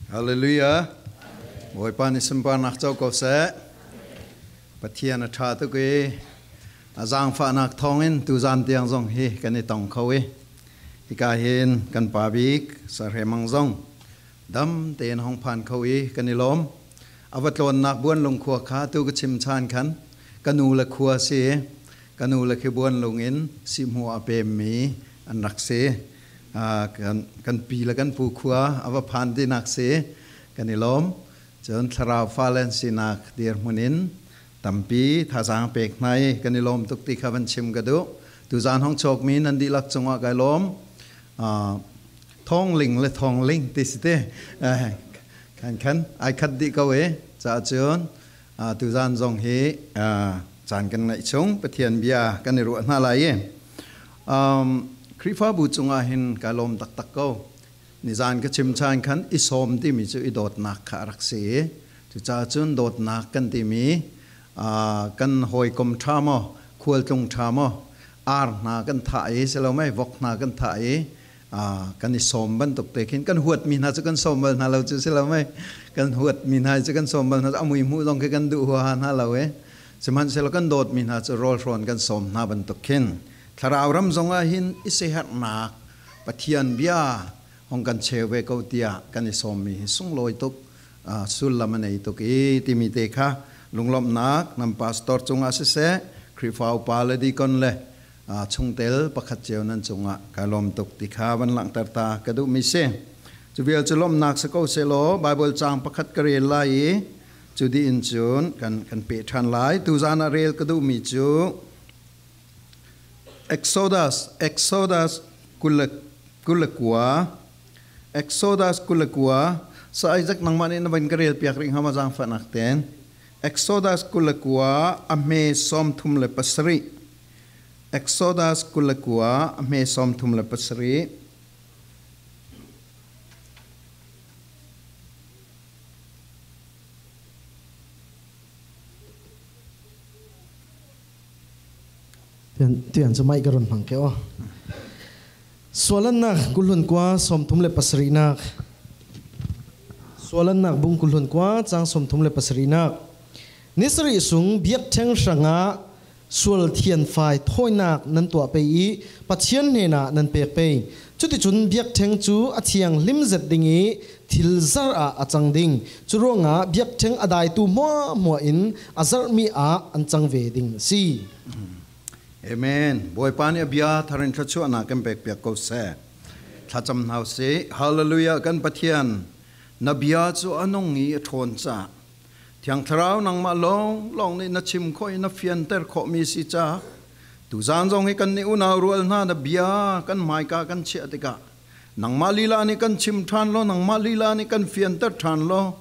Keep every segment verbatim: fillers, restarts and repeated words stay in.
Halleluiah. Bawipa nih sunparnak co ko seh. Pathian a ṭha tuk i a zaangfahnak thawngin tuzan tiang zong hi kan i tong kho i, hika hin kan pa bik Sarhemang zong dam tein hong phan kho i kan i lawm. A va tlawnnak Buanlung khua kha tu ka chim chan khan ka nu le khua si. Ka nu le khi Buanlung in sihmu a pemmi an rak si. Aa, kan, kan pi le kan pu khua a va phan dihnak si. Kan i lawm. Cun Thlarau fale an sinak dirhmun in tampi thazaang pek hna i kan i lawm tuk ti kha van chim ka duh. Tuzan hong chawkmi nan dihlak cungah ka i lawm. Aa, thawngling le thawngling ti si te. Aa, khan khan ai khat dih ko e. Cah cun, aa, tuzan zong hi, aa, caan kan ngaih chung Pathian bia kan i ruah hna lai i, um, Khrihfabu cungah hin ka lawm taktak ko. Nizan ka chim chan khan i sawm timi cu i dawtnak kha a rak si i, cucaah cun dawtnak kan timi, aa, kan hawikom ṭha maw, khualtlung ṭha maw, ar hna kan thah i si lo mei, vok hna kan thah i, aa, kan i sawm bantuk te khin kan huatmi hna cu kan sawm bal hna lo cu si lo mei. Kan huatmi hna cu kan sawm bal hna cu a muihmuh zong khi kan duh huaha hna lo e. Sihmanhsehlaw kan dawtmi hna cu rawl hrawn kan sawm hna bantuk khin Thlarau ram zongah hin i siaherhnak Pathian bia hong kan cheu ve ko tiah kan i sawmmi hi sunglawi tuk, aa, sullam a nei tuk i timi te kha lunglawmhnak nan pastor cungah siseh, Khrihfa upa le deacon le, aa, chungtel pakhat cio nan cungah ka lawm tuk ti kha van langhter ta ka duhmi si. Cu vial cu lawmhnak si ko sehlaw, Baibal caang pakhat ka rel lai i, cu dih in cun kan, kan peh ṭhan lai. Tuzan ah rel ka duhmi cu Exodus, Exodus kul le, kul le kua, Exodus kul le kua, Sa Isaac nangmah nih na van ka rel piak rih hnga maw zaangfahnak tein. Exodus kul le kua, a hme sawmthum le pasarih. Exodus kul le kua, a hme sawmthum le pasarih. Tian, tian cu mai ka run hmang ke aw. Sualannak kulhun kua sawmthum le pasarihnak. Sualannak bung kulhun kua cang sawmthum le pasarihnak. Ni sarih sung biakṭheng hrangah sual thianfai thawinak nan tuah pei i Pathian hnenah nan pek pei. Cuticun biakṭheng cu a thianghlim zet ding i thil zarh ah a cang ding. Cu ruangah biakṭheng a daitu hmuahhmuah in a zarhmi ah an cang ve ding a si. Amen. Bawipa nih a bia thar in thluachuahnak kan pekpiak ko seh. Thlacam hna u sih. Hallelujah, kan Pathian. Na bia cu a nung i a ṭhawn caah Thiang Thlarau nangmah lawnglawng nih na chim khawh i na fianter khawhmi si caah tuzan zong hi kannih unau rual hna na bia kan hmaika kan chiah tikah nangmah lila nih kan chim ṭhan law, nangmah lila nih kan fianter ṭhan law.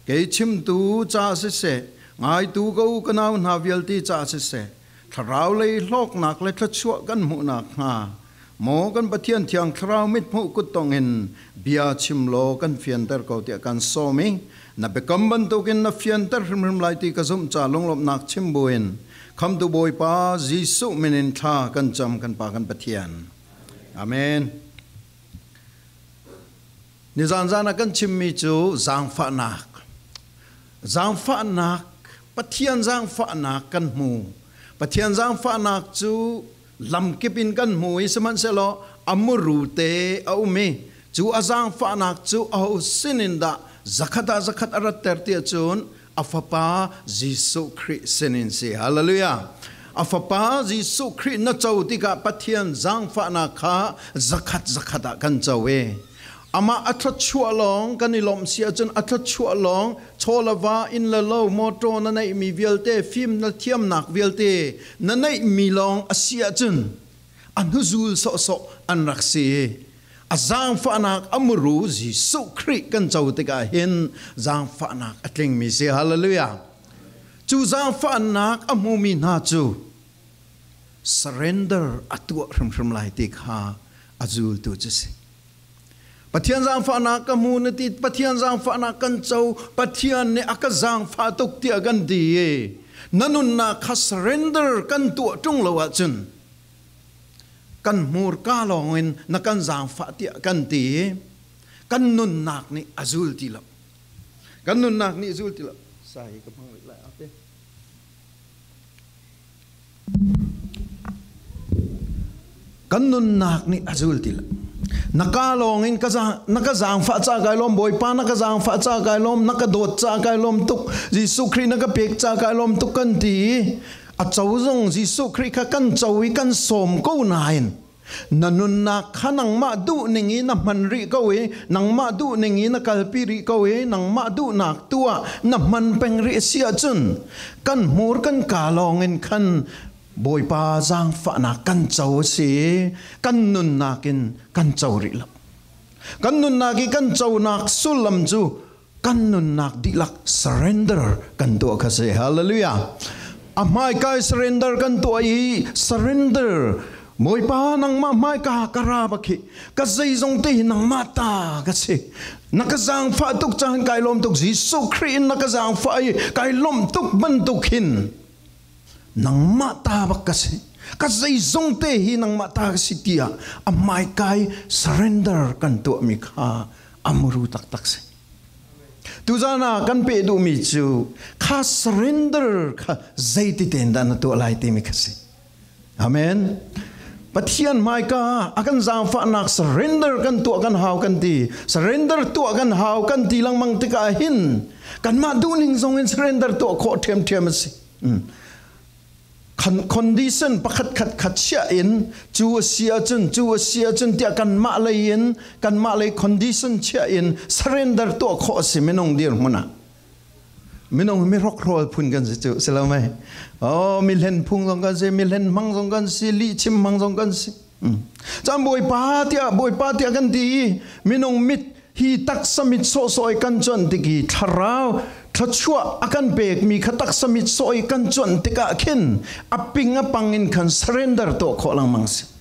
Kei chimtu caah siseh, ngaitu ka u ka nau hna vialte caah siseh, thlarau lei hlawknak le thluachuah kan hmuh nakhnga maw kan Pathian Thiang Thlarau mithmuh kut tongin bia chim law kan fianter ko tiah kan sawm i, na biakam bantukin na fianter hrimhrim lai ti ka zumh ca lunglawmhnak chim buin Khamhtu Bawipa Jesuh min in thla kan cam kan Pa kan Pathian. Amen. Nizan zan ah kan chimmi cu zaangfahnak. Zaangfahnak, Pathian zaangfahnak kan hmu. Pathian zaangfahnak cu lamkip in kan hmu i sihmanhsehlaw a muru te a um i cu a zaangfahnak cu aho sinin dah zakhat ah zakhat a ratter tiah cun a Fapa Jesuh Khrih sinin si. Hallelujah. A Fapa Jesuh Khrih na co tikah Pathian zaangfahnak kha zakhat zakhat ah kan co i amah a thluachuah lawng kan i lawmh si ahcun a thluachuah lawng chaw le va, inn le lo, motor na neihmi vialte, fim na thiamnak vialte na neihmi lawng a si ahcun a hnuzul sawhsawh an rak si i a zaangfahnak a muru Jesuh Khrih kan co tikah hin zaangfahnak a tlingmi si. Hallelujah. Cu zaangfahnak a hmumi hna cu surrender a tuah hrimhrim lai ti kha a zultu cu si. Pathian zaangfahnak ka hmu na ti, Pathian zaangfahnak kan co, Pathian nih a ka zaangfah tuk tiah kan ti i na nunnak kha surrender kan tuah ṭung lo ahcun kan hmurka lawngin na kan zaangfah tiah kan ti i Kan nunnak nih a zul ti lo. Kan nunnak nih a zul ti lo. Sa hi ka hmang lai ate. Kan nunnak nih a zul ti lo. Na ka lawng in ka za-, na ka zangfah ca kai lawm, Bawipa na ka zangfah ca kai lawm, na ka dawt ca kai lawm tuk, Jesuh Khrih na ka pek ca kai lawm tuk kan ti. A co zong Jesuh Khrih kha kan co i kan sawm ko nain, na nunnak kha nangmah duh ning i na hman rih ko i, nangmah duh ning i na kalpi rih ko i, nangmah duhnak tuah na hman peng rih a si ahcun, kan hmur kan ka lawng in khan Bawipa zangfahnak kan co a si i, kan nunnak in kan co rih lo. Kan nunnak i kan conak sullam cu kan nunnak dihlak surrender kan tuah kha si. Hallelujah. A hmaikai surrender kan tuah i surrender. Bawipa, nangmah hmaika ka ra bak hi. Ka zeizong te hi nangmah ta ka si. Na ka zangfah tuk caan kai lawm tuk, Jesuh Khrih in na ka zangfah i kai lawm tuk bantuk hin nangmah ta bak ka si. Ka zeizong te hi nangmah ta ka si, tiah a hmaikai surrender kan tuahmi kha a muru taktak si. Tuzan ah kan peh duhmi cu kha surrender kha zeititen dah na tuah lai timi kha si. Amen. Pathian hmaika a kan zangfahnak surrender kan tuah kan hau kan ti. Surrender tuah kan hau kan ti lengmang tikah hin kanmah duhning zongin surrender tuah khawh ṭhiamṭhiam a si. Con-, condition pakhat khat khat chiah in, cu a si ahcun, cu a si ahcun tiah kanmah lei in, kanmah lei condition chiah in surrender tuah khawh a si minung dirhmun ah. Minung mi hrokhrawl phun kan si cu, si lo mei? Oh, mi hlen phung zong kan si, mi hlen hmang zong kan si, lihchim hmang zong kan si. Caan Bawipa tiah, Bawipa tiah kan ti i, minung mit hi taksa mit sawhsawh i kan cuanh tik i, thlarau, thluachuah a kan pekmi kha taksa mit sawh i kan cuanh tikah khin a ping a pang in khan surrender tuah khawh lengmang si.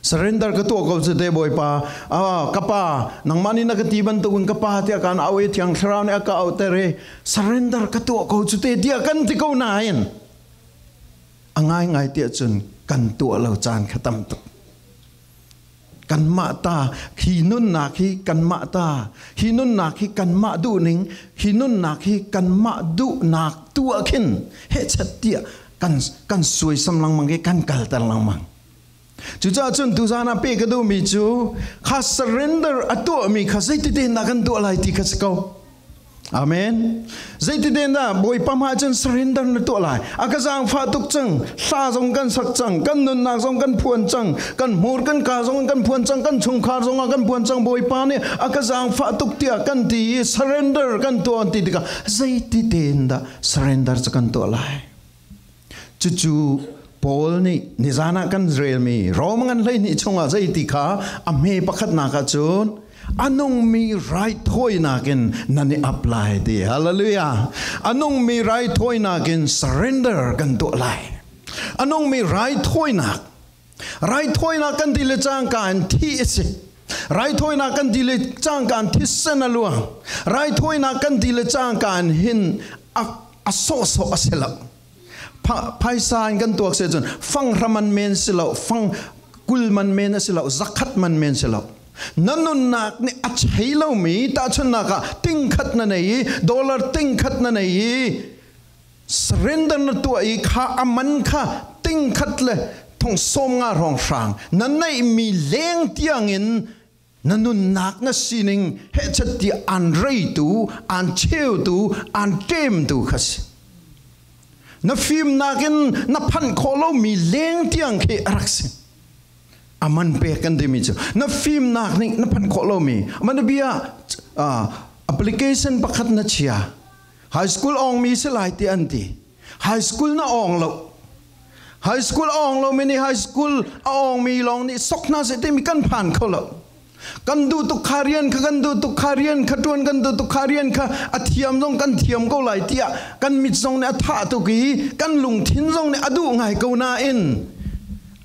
Surrender ka tuah ko cu te, Bawipa, ah, ka pa, nangmah nih na ka ti bantuk in ka pa tiah kan auh i Thiang Thlarau nih a ka auhter i surrender ka tuah ko cu te, tiah kan ti ko nain a ngaingai tiah cun kan tuah lo caan kha tam tuk. Kanmah ta, hi nunnak hi kanmah ta, hi nunnak hi kanmah duh ning, hi nunnak hi kanmah duhnak tuah khin hehchat tiah kan, kan suaisam lengmang i kan kalter lengmang. Cucaah cun tuzan ah peh ka duhmi cu kha surrender a tuahmi kha zeitite dah kan tuah lai ti kha si ko. Amen. Zeitite dah Bawipa hmai cun surrender na tuah lai? A ka zangfah tuk cang, hla zong kan sak cang, kan nunnak zong kan phuan cang, kan hmur kan ka zong kan phuan cang, kan chungkhar zong ah kan phuan cang, Bawipa nih a ka zangfah tuk tiah kan ti i surrender kan tuah an ti tikah zeitite dah surrender cu kan tuah lai? Cucu Paul nih nizan ah kan relmi Rom ngan hleihnih chungah zeiti kha a hme pakhatnak ah cun a nungmi raithawinak in nan i ap lai ti. Hallelujah. A nungmi raithawinak in surrender kan tuah lai. A nungmi raithawinak, raithawinak kan ti le cangka in thih a si. Raithawinak kan ti le cangka in thisen a luang. Raithawinak kan ti le cangka in hin a, a sawhsawh a si lo. Pha-, phaisa in kan tuak si cun, fanghra man men si lo, fangkul man men a si lo, zakhat man men si lo. Na nunnak nih a chei lomi tahchunhnak ah tingkhat na nei i, dollar tingkhat na nei i, surrender na tuah i kha a man kha tingkhat le thong sawm nga hrawnghrang na neihmi leng tiangin na nunnak na sining hehchat tiah an reitu, an cheutu, an ṭemtu kha si. Na fimnak in na phanh khawh lomi leng tiang khi a rak si. A man pek kan timi cu na fimnak nih na phanh khawh lomi, a man a bia, ah, application pakhat na chia. High school awngmi si lai tiah an ti. High school na awng lo. High school a awng lomi nih high school a awngmi lawng nih sok hna seh timi kan phan kho lo. Kan duh tuk kha rian kha, kan duh tuk kha rian kha ṭuan, kan duh tuk kha rian kha a thiam zong kan thiam ko lai tiah kan mit zong nih a thah tuk i kan lungthin zong nih a duh ngai ko nain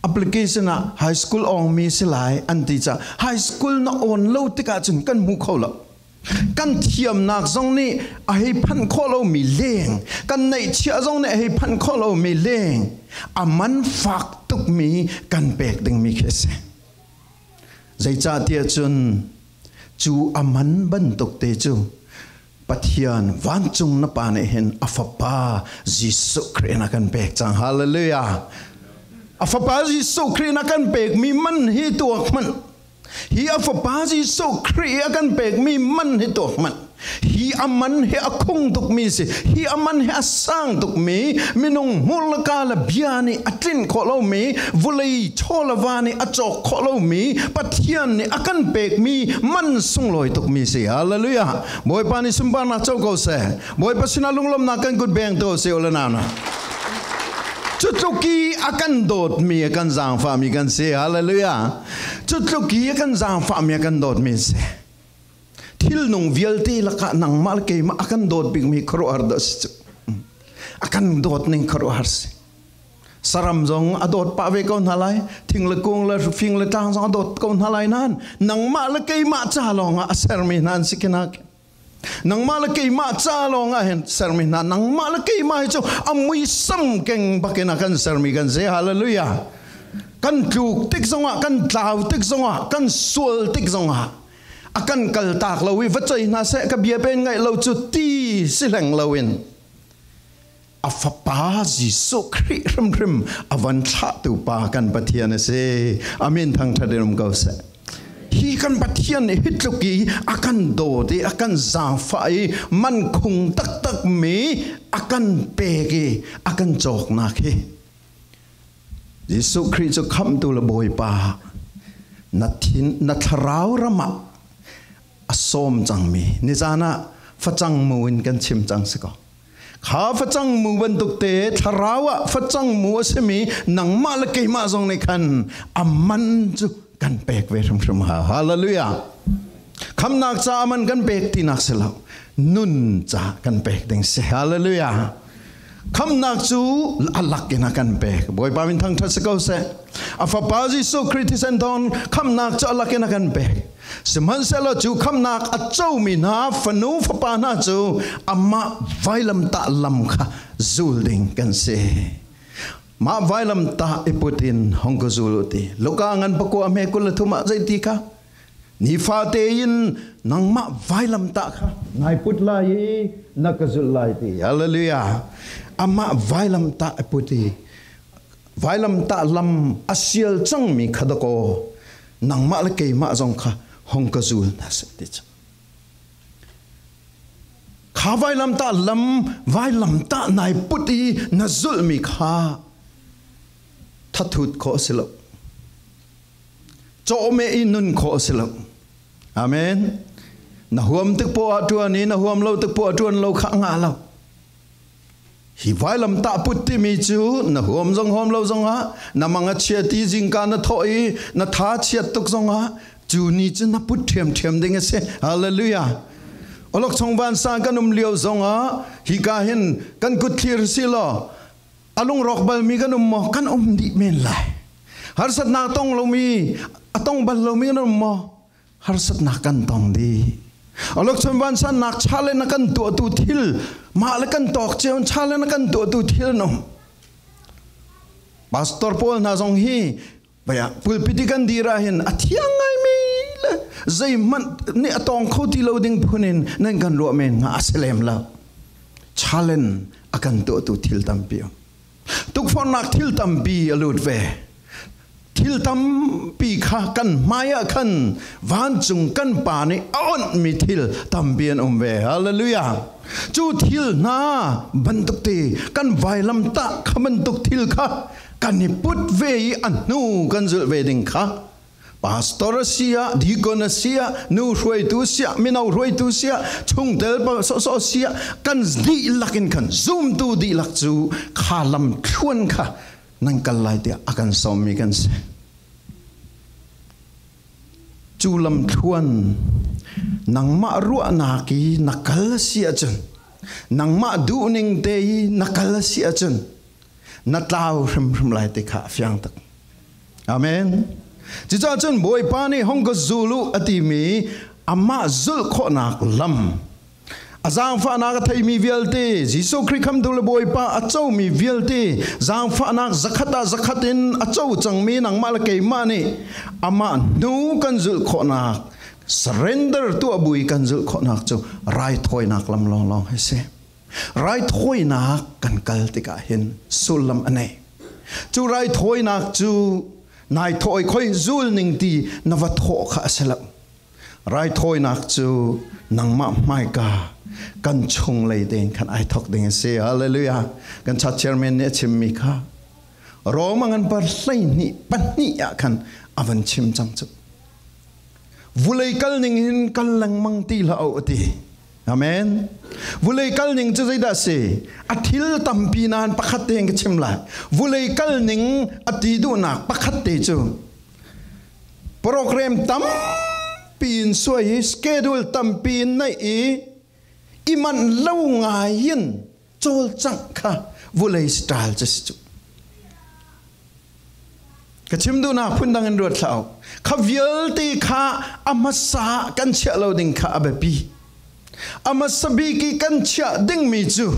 application ah high school awngmi si lai an ti caah high school na awn lo tikah cun kan hmu kho lo. Kan thiamnak zong nih a hei phanh khawh lomi leng, kan neihchiah zong nih a hei phanh khawh lomi leng, a man fak tukmi kan pek dingmi khi a si. Zeicahtiah cun Cu a man bantukte cu Pathian vancung na Pa nih hin a Fapa Jesuh Khrih in a kan pek cang. Hallelujah! A Fapa Jesuh Khrih in a kan pekmi man hi tuak hmanh. Hi a Fapa Jesuh Khrih a kan pekmi man hi tuak hmanh. Hi a man hi a khung tukmi si. Hi a man hi a sang tukmi, minung hmurlaka le bia nih a tlinh khawh lomi, vulei chawlava nih a cawk khawh lomi, Pathian nih a kan pekmi man sunglawi tukmi si. Hallelujah! Bawipa nih sunparnak co ko seh. Bawipa sinah lunglawmhnak kan kut beng tu si, u le nau na. Cutluk i a kan dawtmi, a kan zaangfahmi kan si. Hallelujah! Cutluk i a kan zaangfahmi, a kan dawtmi si. Thilnung vialte lakah nangmah le keimah a kan dawt bikmi khuaruahhar dah si cu. A kan dawt ning khuaruahhar si. Saram zong a dawt pah ve ko hna lai, thing le kung le fing le tlang zong a dawt ko hna lai nain, nangmah le keimah ca lawngah a sermi hna an si khin ah khin. Nangmah le keimah ca lawngah hin sermi hna, nangmah le keimah hi cu a muisam keng bakin a kan sermi kan si. Hallelujah! Kan tluk tik zongah, kan tlau tik zongah, kan sual tik zongah, a kan kaltak lo i, va cei hna seh, ka bia pen ngaih lo cu ti si hleng loin, a Fapa Jesuh Khrih hrimhrim a van thlahtu pa kan Pathian a si. A min thangṭhat in um ko seh. Hi kan Pathian nih hi tluk i a kan dawt i a kan zaangfah i man khung taktakmi a kan pek i a kan cawknak hi Jesuh Khrih cu khamhtu le Bawipa, na thin, na thlarau ram ah a sawm cangmi, nizan ah facang mu in kan chim cang si ko. Kha facang mu bantuk te thlarau ah facang mu a simi nangmah le keimah zong nih khan a man cu kan pek ve hrimhrim ha. Hallelujah! Khamhnak caah a man kan pek tinak si lo, nun caah kan pek ding si. Hallelujah! Khamhnak cu a lak in a kan pek. Bawipa min thangṭhat si ko seh. A Fapa Jesuh Khrih thisen thawn khamhnak cu a lak in a kan pek. Sihmanhsehlaw cu khamhnak a comi hna, fanu fapa hna cu amah vailamtah lam kha zul ding kan si. Mah vailamtah i put in hong ka zul u ti. Luka ngan pakua hme kul le thum ah zei ti kha, nifate in nangmah vailamtah kha nai put lai i na ka zulh lai ti. Hallelujah! Amah vailamtah i put i vailamtah lam a sial cangmi kha dah ko, nangmah le keimah zong kha hong ka zul hna seh ti cu. Kha vailamtah lam, vailamtah nai put i na zulhmi kha thathut khawh a si lo. Cawhmeh i nun khawh a si lo. Amen. Na huam tik paoh ah ṭuan i na huam lo tik paoh ah ṭuan lo kha a ngah lo. Hi vailamtah put timi cu na huam zong huam lo zongah, na mang a chiat i zingka na thawh i na tha chiat tuk zongah, cu ni cu na put ṭhiamṭhiam ding a si. Hallelujah! Awlok chungvansa kan um lio zongah, hika hin kan kut thlir si law, a lungrawk balmi kan um maw? Kan um dih men lai. Harsatnak tong lomi, a tong bal lomi kan um maw? Harsatnak kan tong dih. Awlok chungvansa nak challenge a kan tuahtu thil, mah le kan tawk cio in challenge a kan tuahtu thil an um. Pastor pawl hna zong hi, baya, pulpit i kan dir ah hin a thiang ngaimi le zeihmanh nih a tawng kho ti lo ding phun in nan kan ruah men hnga a si lem lo. Challenge a kan tuahtu thil tampi um. Tukforhnak thil tampi a lut ve. Thil tampi kha kan hmaiah khan vancung kan Pa nih a onhmi thil tampi an um ve. Hallelujah! Cu thil hna bantuk te kan vailamtah kha bantuk thil kha kan i put ve i a hnu kan zulh ve ding kha, pastor a si ah, deacon a si ah, nu hruaitu a si ah, mino hruaitu a si ah, chungtel pa sawhsawh a si ah, kan dihlak in khan zumtu dihlak cu kha lamthluan kha nan kal lai tiah a kan sawmmi kan si. Cu lamthluan nangmah ruahnak i na kal a si ahcun, nangmah duhning te i na kal a si ahcun, na tlau hrimhrim lai ti kha a fiang tuk. Amen. Cucaah cun Bawipa nih hong ka zul u a timi amah zulh khawhnak lam, a zaangfahnak a theimi vialte, Jesuh Khrih khamhtu le Bawipa a comi vialte, zaangfahnak zakhat ah zakhat in a co cangmi nangmah le keimah nih amah hnu kan zulh khawhnak Surrender tuahbui kan zulh khawhnak cu raithawinak lam lawnglawng hi si. Raithawinak kan kal tikah hin sullam a nei. Cu raithawinak cu nai thawi khoi zul ning ti na va thawh kha a si lo. Raithawinak cu nangmah hmaika kan chunglei tein khan aa thawk ding a si. Hallelujah. Kan church chairman nih a chimmi kha Rom a ngan par hleihnih pahnih ah khan a van chim cang cu. Vulei kal ning hin kal lengmang ti hlah u a ti. Amen. Vulei kal ning cu zeidah a si? A thil tampi nain pakhat tein ka chim lai. Vulei kal ning a ti duhnak pakhat te cu program tampi in suai i schedule tampi in neih i i manh lo ngai in cawlcangh kha vulei style cu si cu. Ka chim duhnak phundang in ruat hlah u. Kha vialte kha a hmasa kan chiah lo ding kha a biapi. A hmasa bik i kan chiah dingmi cu,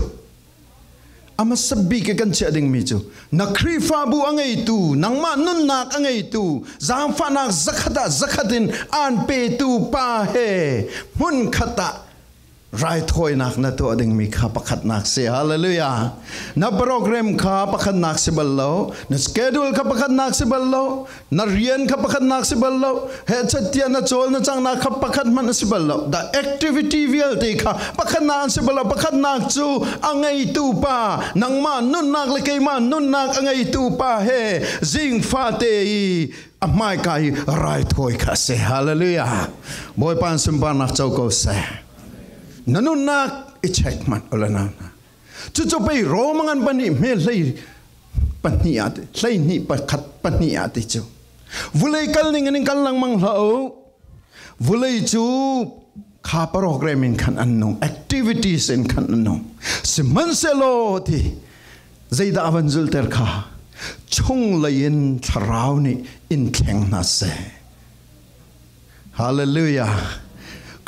a hmasa bik i kan chiah dingmi cu na Khrihfabu a ngeitu, nangmah nunnak a ngeitu, zaangfahnak zakhat ah zakhat in aan petu pa he hmunkhat ah raithawinak na tuah dingmi kha pakhatnak si. Hallelujah. Na program kha pakhatnak si bal lo, na schedule kha pakhatnak si bal lo, na rian kha pakhatnak si bal lo, he chat tiah na cawl na cangnak kha pakhat hmanh a si bal lo. The activity vialte kha pakhatnak an si bal lo. Pakhatnak cu a ngeitu pa, nangmah nunnak le keimah nunnak a ngeitu pa he zing fate i a hmaika i raithawi kha a si. Hallelujah. Bawipa in sunparnak co ko seh. Na nunnak i check hmanh u le nau hna. Cucu pei Rom a ngan pahnih hme hlei pahnih ah ti, hleihnih pakhat pahnih ah ti cu. Vulei kal ning in kal lengmang hlah u. Vulei cu kha program in khan an nung, activities in khan an nung. Sihmanhsehlaw ti, zeidah a van zulhter kha? Chunglei in Thlarau nih in thleng hna seh. Hallelujah.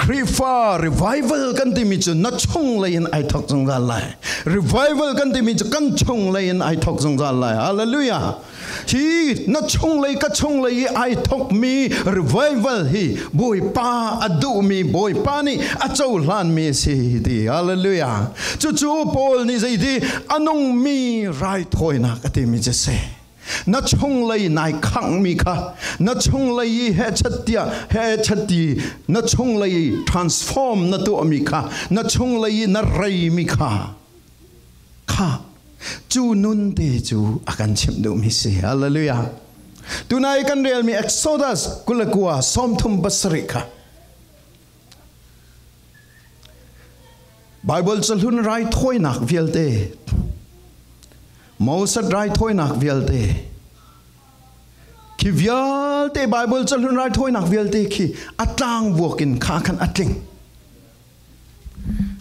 Khrihfa revival kan timi cu na chunglei in aa thawk zungzal lai. Revival kan timi cu kan chunglei in aa thawk zungzal lai. Hallelujah. Hi na chunglei, ka chunglei i aa thawkmi revival hi Bawipa a duhmi, Bawipa nih a cohlanmi a si ti. Hallelujah. Cucu Paul nih zei ti, a nungmi raithawinak a timi cu si. Na chunglei nai khangmi kha, na chunglei i he chat tiah, he chat ti, na chunglei transform na tuahmi kha, na chunglei i na reimi kha, kha cu nun te cu a kan chimh duhmi si. Hallelujah. Tunai kan relmi Exodus kul le kua sawmthum pasarih kha Baibal cahlun raithawinak vialte, Moses raithawinak vialte, khi vialte, Baibal cahlun raithawinak vialte khi a tlangvuak in kha khan a tling.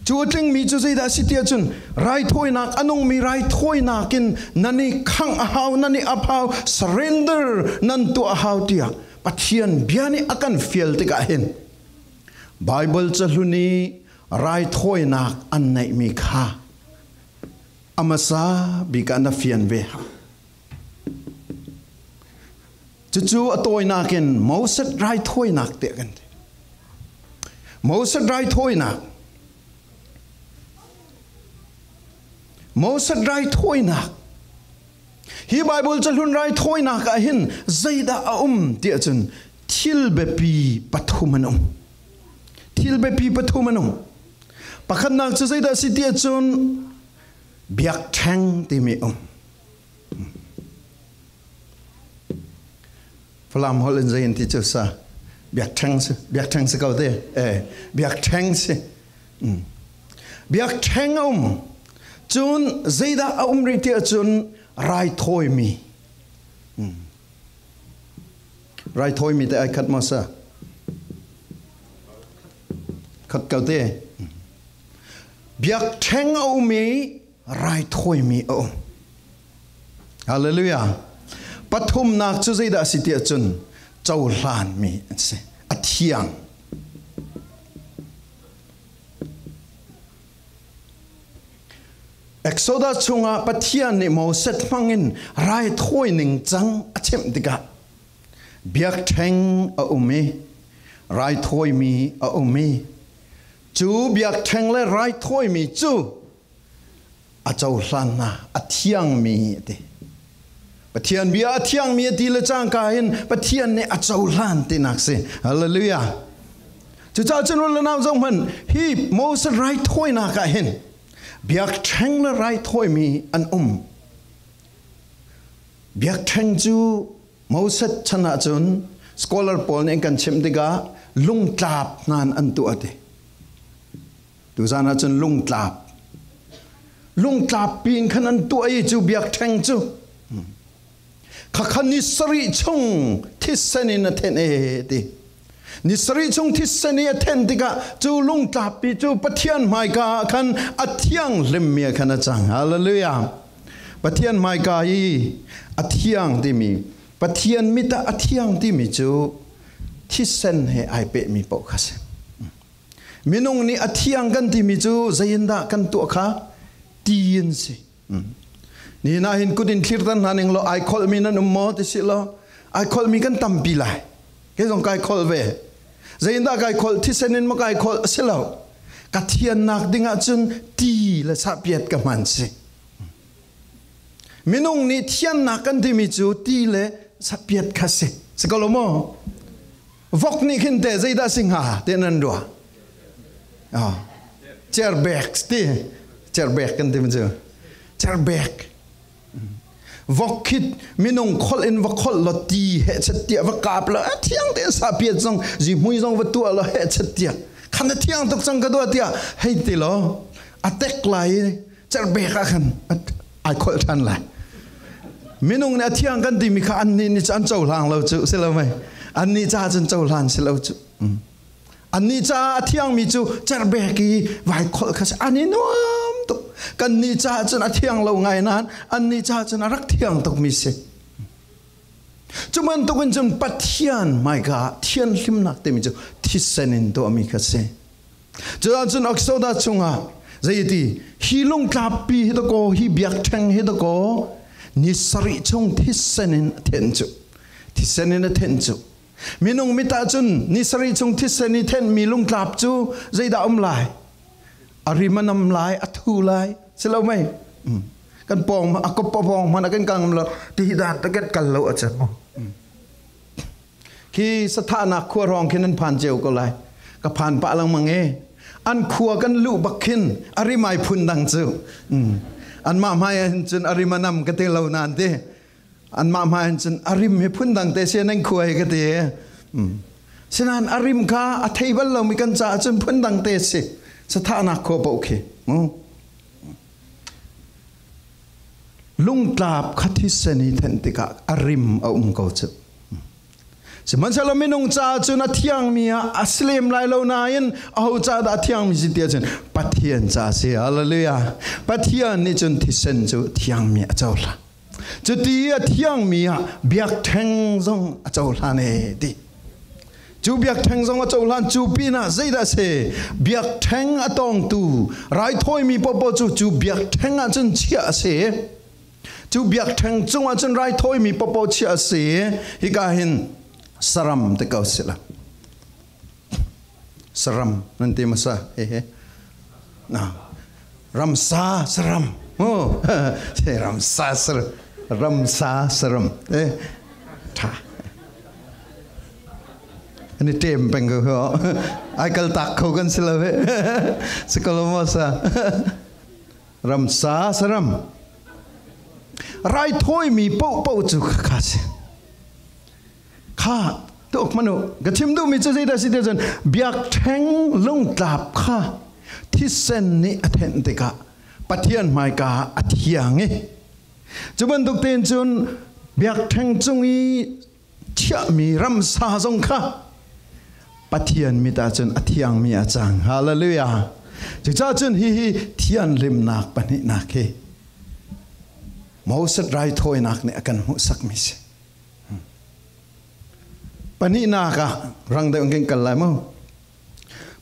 Cu a tlingmi cu zeidah a si tiah cun, raithawinak, a nungmi raithawinak in nan i khangh a hau, nan i ap hau, surrender nan tuah a hau tiah Pathian bia nih a kan fial tikah hin Baibal cahlun i raithawinak an neihmi kha a hmasa bik ah na fian ve hau. Cucu a tawinak in Moses raithawinak tiah kan ti. Moses raithawinak. Moses raithawinak. Hi Baibal cahlun raithawinak ah hin zeidah a um tiah cun thil biapi pathum an um. Thil biapi pathum an um. Pakhatnak cu zeidah a si tiah cun biakṭheng timi a um. Falam holh in zei an ti cu sa? Biakṭheng si, biakṭheng si ko te. Eh, biakṭheng si. Mm. Biakṭheng a um. Cun zeidah a um rih tiah cun raithawimi. Mm. Raithawimi te ai khat maw sa? Khat ko te. Biakṭheng a um i raithawimi a um. Hallelujah. Pathumnak cu zeidah a si tiah cun cohlanmi an si. A thiang. Exodus chungah Pathian nih Moses hmangin raithawi ning cang a chimh tikah biakṭheng a um i raithawimi a um hi. Cu biakṭheng le raithawimi cu a cohlanna, a thiangmi a ti. Pathian bia a thiangmi a ti le cangka hin Pathian nih a cohlan tinak si. Hallelujah. Cucaah cun u le nau zohman hi Moses raithawinak ah hin biakṭheng le raithawimi an um. Biakṭheng cu Moses chan ahcun scholar pawl nih an kan chimh tikah lungtlap hna in an tuah a ti. Tuzan ahcun lungtlap, lungtlap pin khan an tuah i cu biakṭheng cu khakha ni sarih chung thisen in a then e ti. Ni sarih chung thisen i a then tikah cu lungtlappi cu Pathian hmaika ah khan a thianghlimmi ah khan a cang. Hallelujah. Pathian hmaika i a thiang timi, Pathian mit ah a thiang timi cu thisen he aa pehmi paoh kha si. Minung nih a thiang kan timi cu zeiindah kan tuah kha? Ti in si. Nihin ah hin kut in thlirter hna ning law, aa kholhmi nan um maw ti si law, aa kholhmi kan tampi lai. Kei zong kaa kholh ve. Zeiindah kaa kholh? Thisen in maw kaa kholh? A si lo. Ka thiannak ding ahcun ti le sahpiat ka hman si. Minung nih thiannak kan timi cu ti le sahpiat kha si. Si ko lo maw? Vok nih khin te zeidah si hnga tiah nan ruah? Ah. Cerbek ti. Cerbek kan timi cu. Cerbek. Vok khi minung kholh in va kholh law ti heh chet tiah va kap law, a thiang tein sahpiat zong, zihmui zong va tuah law heh chet tiah, khan a thiang tuk cang ka duh tiah hei ti law, a tek lai i cerbek ah khan a, aa kholh ṭhan lai. Minung nih a thiang kan timi kha annih nih cu an cohlang lo cu, si lo mei? Annih caah cun cohlan si lo cu. Annih caah a thiangmi cu cerbek i va aa kholh kha si. An i nuam tuk. Kannih caah cun a thiang lo ngai nain annih caah cun a rak thiang tukmi si. Cu bantukin cun Pathian hmaika thianhlimnak timi cu thisen in tuahmi kha si. Cucaah cun Exodus chungah zei a ti? Hi lungtlappi hi takaw, hi biakṭheng hi takaw, ni sarih chung thisen in a then cu. Thisen in a then cu. Minung mit ahcun ni sarih chung thisen i thenhmi lungtlap cu zeidah a um lai? A rim a nam lai, a thu lai, si lo mei? Kan pawng, a kop a pawng hmanh a kan kang lo, ti hi dan takhat kal lo a cem. Khi sathahnak khua hrawng khin an phan cio ko lai. Ka phan pah lengmang e. An khua kan luh bak khin a rim aa phun dang cu. Anmah hmai ah hin cun a rim a nam ka ti lo nain ti. Anmah hmai hin cun a rim hi phun dang te si, nan khua hi ka ti. Sinain a rim kha a thei bal lomi kan caah cun phun dang te si. Sathahnak khua paoh khi. Lungtlap kha thisen i then tikah a rim a um ko cu. Sihmanhsehlaw minung caah cun a thiangmi ah a si lem lai lo nain aho caah dah a thiangmi si tiah cun Pathian caah si. Hallelujah. Pathian nih cun thisen cu thiangmi a cohlan. Cuti a thiangmi ah biakṭheng zong a cohlan e ti. Cu biakṭheng zong a cohlan cu pinah zeidah a si? Biakṭheng a tawngtu raithawimi pohpoh cu cu biakṭheng ah cun chiah a si. Cu biakṭheng cungah cun raithawimi pohpoh chiah a si. Hika hin saram ti ko sila. Saram nan ti hmasa. He he. Na. Ramsa saram. Oh. Ramsa saram. Ramsa saram. Eh. Ṭha. Ani ṭem peng ko. Ai kal tak ko kan si lo he. Si ko lo maw sa. Ramsa saram. Raithawimi pohpoh cu kha si. Kha, tuak hmanh u, ka chim duhmi cu zeidah si ti cun, biakṭheng lungtlap kha thisen nih a then tikah Pathian hmaika a thiang i, cu bantuk tein cun biakṭheng cung i chiahmi ramsa zong kha Pathian mit ahcun a thiangmi a cang. Hallelujah. Cucaah cun hihi thianhlimnak pahnihnak hi Moses raithawinak nih a kan hmuhsakmi si. Pahnihnak ah rang deuh in kan kal lai maw?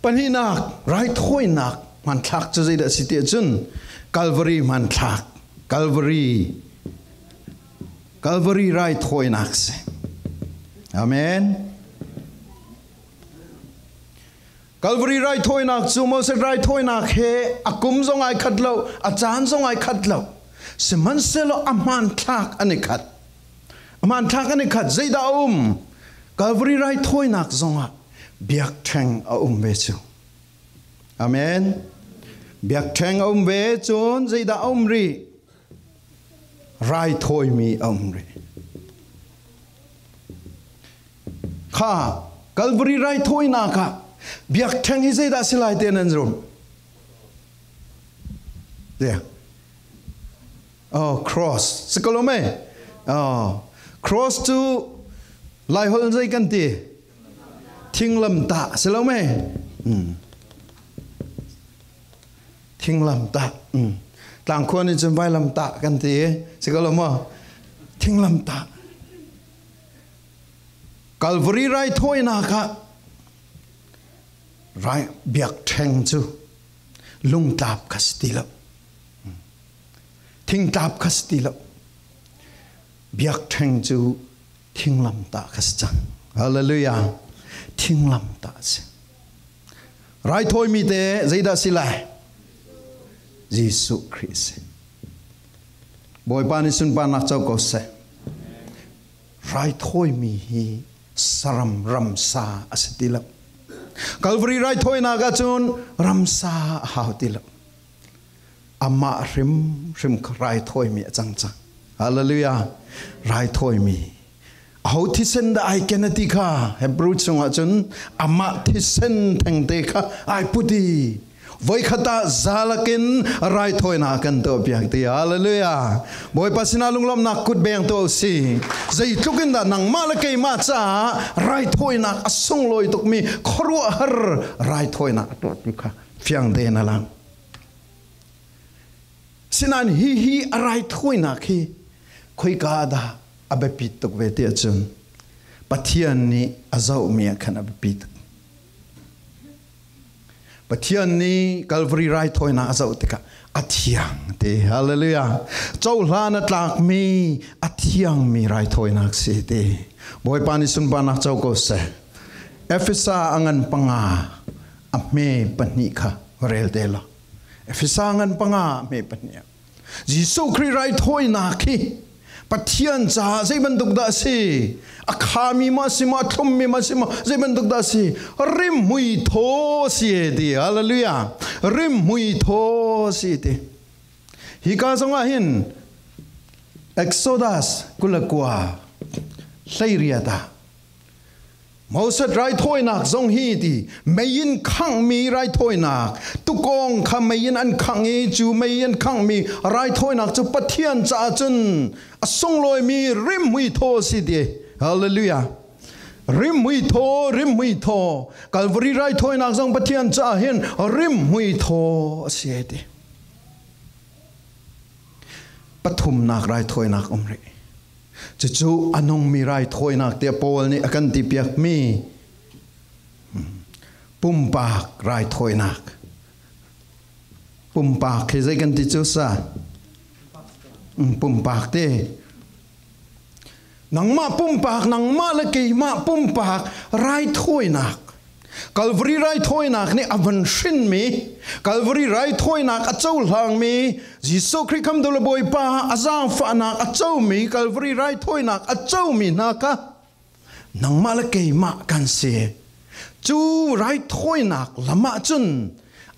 Pahnihnak, raithawinak hmanthlak cu zeidah a si tiah cun Calvary hmanthlak, Calvary, Calvary raithawinak si. Amen. Calvary raithawinak cu Moses raithawinak he a kum zong ai khat lo, a caan zong ai khat lo. Sihmanhsehlaw a hmanthlak an i khat. A hmanthlak an i khat. Zeidah a um? Calvary raithawinak zongah biakṭheng a um ve cu. Amen. Biakṭheng a um ve, cun zeidah a um rih? Raithawimi a um rih. Kha, Calvary raithawinak ah biakṭheng hi zeidah si lai tiah nan zumh? Zia. Oh, cross. Si ko lo maw? Oh, cross cu Laiholh zei kan ti? Thinglamtah. Si lo maw? Hmm. Thinglamtah. Hmm. Tlangkhua nih cun vailamtah kan ti. Si ko lo maw? Thinglamtah. Calvary raithawinak ah rai biakṭheng cu lungtlap kha si ti lo. Thingtlap kha si ti lo. Biakṭheng cu thinglamtah kha si cang. Hallelujah. Thinglamtah a si. Raithawimi te zeidah si lai? Jesuh Khrih si. Bawipa nih sunparnak co ko seh. Raithawimi hi saram ramsa a si ti lo. Calvary raithawinak ahcun ramsa a hau ti lo. Amah hrimhrim kha raithawimi a cang cang. Hallelujah. Raithawimi. Aho thisen dah ai ken a ti kha, Hebru chungah cun amah thisen thengte kha ai put i voikhat ah zalakin raithawinak kan tuahpiak ti. Hallelujah. Bawipa sinah lunglawmhnak kut beng tuah u si. Zeitluk in dah nangmah le keimah caah raithawinak a sunglawi tukmi khuaruahhar raithawinak a tuah ti kha fiang te na lang. Sinain hihi a raithawinak hi khoika ah dah a biapit tuk ve tiah cun Pathian nih a zohmi ah khan a biapit tuk. Pathian nih Calvary raithawinak a zoh tikah a thiang ti. Hallelujah. Cohlan a tlakmi a thiangmi raithawinak si ti. Bawipa nih sunparnak co ko seh. Efesa a ngan panga a hme pahnih kha rel te law. Efesa ngan panga hme pahnih ah Jesuh Khrih raithawinak hi Pathian caah zei bantuk dah a si? A khami maw a si maw, a thlummi maw a si maw, zei bantuk dah a si? Rimhmui thaw a si ti. Hallelujah. Rimhmui thaw a si ti. Hika zongah hin Exodus kul le kua hleiriat ah Moses raithawinak zong hi ti, mei in khanghmi raithawinak, tuk kong kha mei in an khangh i, cu mei in khanghmi raithawinak cu Pathian caah cun a sunglawimi rimhmui thaw a si ti. Hallelujah. Rimhmui thaw, rimhmui thaw. Calvary raithawinak zong Pathian caah hin rimhmui thaw a si ti. Pathumnak raithawinak um rih. Cucu a nungmi raithawinak tiah Paul nih a kan tipiakmi pumpak raithawinak. Pumpak hi zei kan ti cu sa? Um, pumpak te. Nangmah pumpak, nangmah le keimah pumpak raithawinak. Calvary raithawinak nih a van hrinmi, Calvary raithawinak a cohlangmi, Jesuh Khrih khamhtu le Bawipa a zaangfahnak a comi, Calvary raithawinak a comi hna kha nangmah le keimah kan si. Cu raithawinak lam ahcun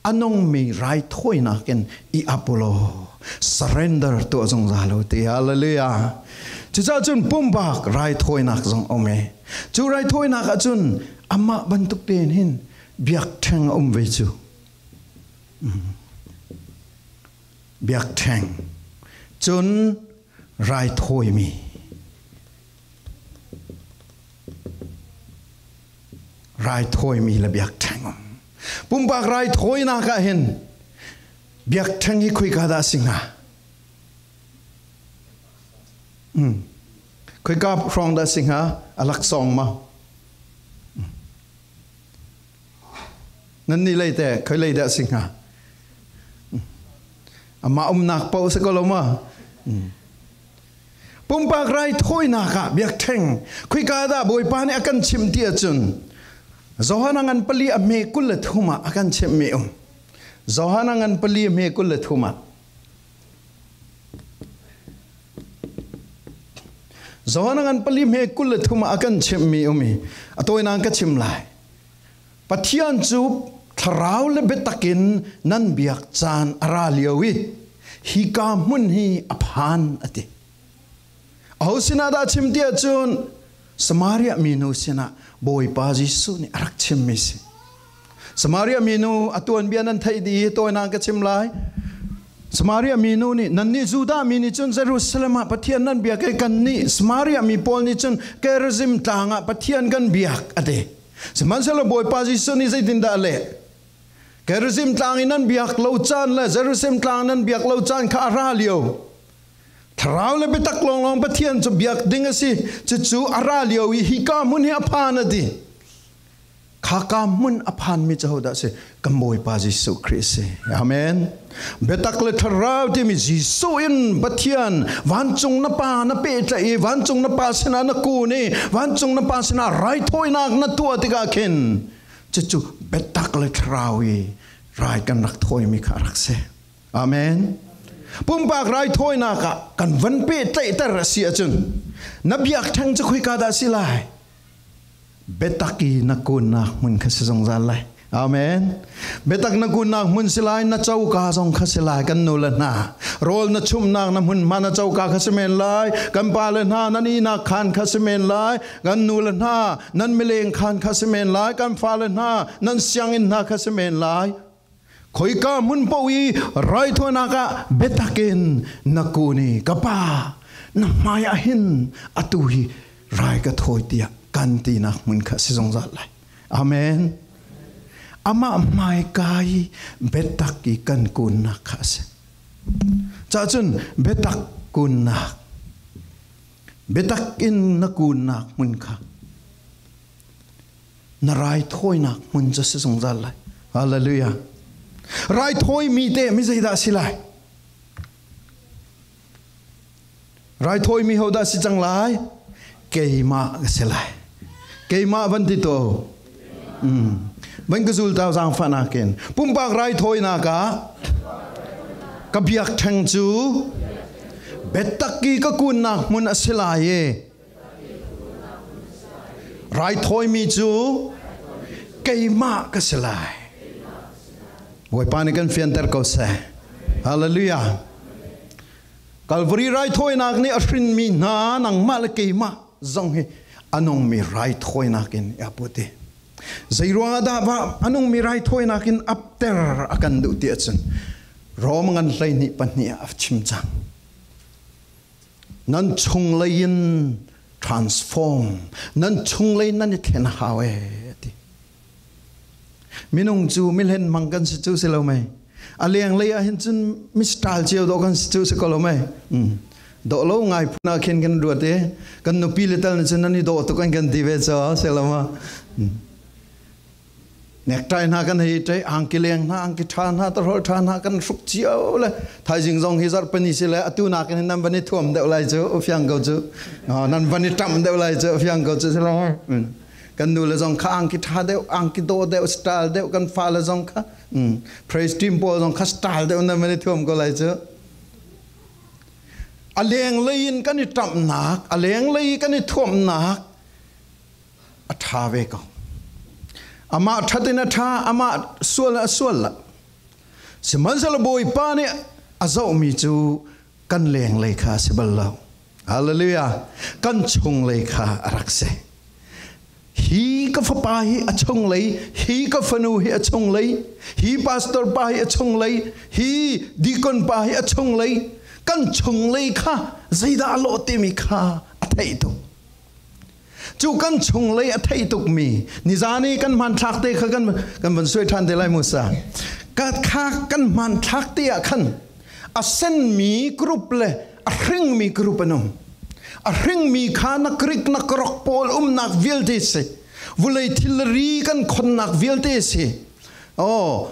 a nungmi raithawinak in i ap u law, surrender tuah zungzal u ti. Hallelujah. Cucaah cun pumpak raithawinak zong a um i, cu raithawinak ahcun amah bantuk tein hin biakṭheng a um ve cu. Biakṭheng. Cun raithawimi. Raithawimi le biakṭheng um. Pumpak raithawinak ah hin biakṭheng hi khoika dah a si hnga? Um. Khoika hrawng dah a si hnga? A laksawng maw? Nannih lei te, khui lei dah a si hnga? Amah umnak paoh si ko lo maw? Pumpak raithawinak ah biakṭheng, khoika dah Bawipa nih a kan chimh ti ahcun, Johan a ngan pali a hme kul le thum ah a kan chimmi um. Johan a ngan pali a hme kul le thum ah. Johan a ngan pali hme kul le thum ah a kan chimmi um hi. A tawinak ka chim lai. Pathian cu thlarau le biatak in nan biak caan a ra lio i, hika hmun hi a phan, a ti. Aho sinah dah a chim ti ahcun, Samaria minu sinah Bawipa Jesuh nih a rak chimmi si. Samaria minu a tuanbia nan theih dih i, tawinak ka chim lai. Samaria minu nih, "Nannih Judah mi nih cun Jerusalem ah Pathian nan biak i, kannih Samaria mi pawl nih cun Gerizim tlang ah Pathian kan biak," a ti. Sihmanhsehlaw Bawipa Jesuh nih zeitindah a leh? Gerizim tlang i nan biak lo caan le Jerusalem tlang nan biak lo caan kha a ra lio. Thlarau le biatak lawnglawng Pathian cu biak ding a si. Cucu a ra lio i hika hmun hi a phan, a ti. Khaka hmun a phanmi cu ahodah a si? Kan Bawipa Jesuh Khrih a si. Amen. Biatak le thlarau timi Jesuh in Pathian, vancung na Pa na pehtlaih i, vancung na Pa sinah na kun i, vancung na Pa sinah raithawinak na tuah tikah khin, cucu biatak le thlarau i rai kan rak thawimi kha a rak si. Amen. Pumpak raithawinak ah kan van pehtlaihter a si ahcun, na biak ṭheng cu khoika dah a si lai? Biatak i na kunnak hmun kha si zungzal lai. Amen. Biatak na kunnak hmun si lai, na coka zong kha si lai, kan nu le hna. Rawl na chumhnak na hmunhma na coka kha si men lai, kan pa le hna nan ihnak khaan kha si men lai, kan nu le hna nan mileng khaan kha si men lai, kan fa le hna nan sianginn hna kha si men lai. Khoika hmun paoh i raithawinak ah biatak in na kun i, "Ka Pa, na hmaiah hin atu hi rai ka thawi," tiah kan tinak hmun kha si zungzal lai. Amen. Amah hmaika i biatak i kan kunnak kha a si. Cacun biatak kunnak, biatak in na kunnak hmun kha na raithawinak hmun cu si zungzal lai. Hallelujah. Raithawi mi te mi zeidah si lai? Raithawi mi hodah si cang lai? Keimah ka si lai. Keimah van ti tu. Um. Van ka zultu zaangfahnak in pumpak raithawinak ah ka biak ṭheng cu biatak i ka kunnak hmun a si lai i, raithawimi cu keimah ka si lai. Bawipa nih kan fianter ko seh. Hallelujah. Calvary raithawinak nih a hrinmi hna nangmah le keimah zong hi a nungmi raithawinak in i ap u ti. Zeiruangah dah a nungmi raithawinak in apter a kan duh ti ahcun Rom ngan hleihnih pahnih ah a chim cang. Nan chunglei in transform, nan chunglei nan i thlen hau e, a ti. Minung cu mi hlenhmang kan si cu si lo mei? A lenglei ah hin cun mi style cio dawh kan si cu si ko lo mei? Um. Dawh lo ngai phun ah khin kan ruat i kan nupi le tal nih cun nan i dawh tuk kan kan ti ve cu si lo maw? Um. Necktie hna kan hei ṭai, angki leng hna, angki ṭha hna, tahrawl ṭha hna kan hruk cio le. Thaizing zong hi zarh pahnih si le, atu nakin nan van i thuam deuh lai cu, fiang ko cu. Oh, nan van i ṭamh deuh lai cu, fiang ko cu si lo. Um. Kan nu le zong kha angki ṭha deuh, angki daw deuh, style deuh, kan fa le zong kha, um, praise team pawl zong kha style deuh nan van i thuam ko lai cu. A lenglei in kan i ṭamhnak, a lenglei kan i thuamhnak, a ṭha ve ko. Amah ṭhat in a ṭha, amah sual a sual la. Sihmanhsehlaw Bawipa nih a zohmi cu kan lenglei kha a si bal lo. Hallelujah. Kan chunglei kha a rak si. Hi ka fapa hi a chunglei, hi ka fanu hi a chunglei, hi pastor pa hi a chunglei, hi deacon pa hi a chunglei. Kan chunglei kha zeidah a lawh timi kha a theih tuk. Cu kan chunglei a theih tukmi, nizan i kan hmanthlak te kha kan, kan van suai ṭhan te lai mu sa. Ka kha kan hmanthlak te ah khan a senmi group le a hringmi group an um. A hringmi kha na Greek na Karok pawl umnak vialte si. Vulei thilri kan khonnak vialte si. Aw,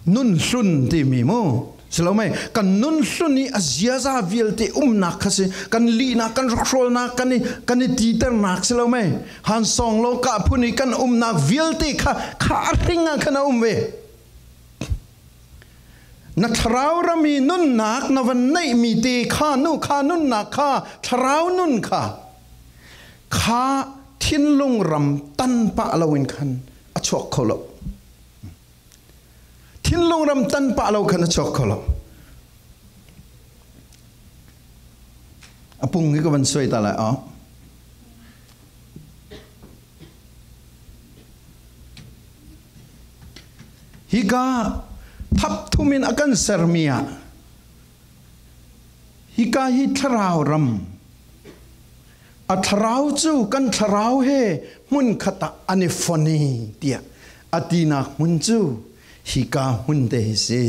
nun hlun timi mu. Si lo mei, kan nun hlun i a ziaza vialte umnak kha si, kan lihnak, kan rukhrawlnak, kan i, kan i titernak si lo mei. Han sawng lo kah phun i kan umnak vialte kha, kha a hring ah khan a um ve. Na thlarau ram i nunnak na van neih mite kha nu, kha nunnak kha, thlarau nun kha, kha thinlung ram tan pah lo in khan a chuak kho lo. Thinlung ram tan pah lo khan a chuak kho lo. A pung hi ka van suai ta lai aw. Hi ka thap thum in a kan ser mi ah, hi ka hi thlarau ram. A thlarau cu kan thlarau he hmun khat ah an i fon i tiah a tinak hmun cu hi ka hmun te hi si.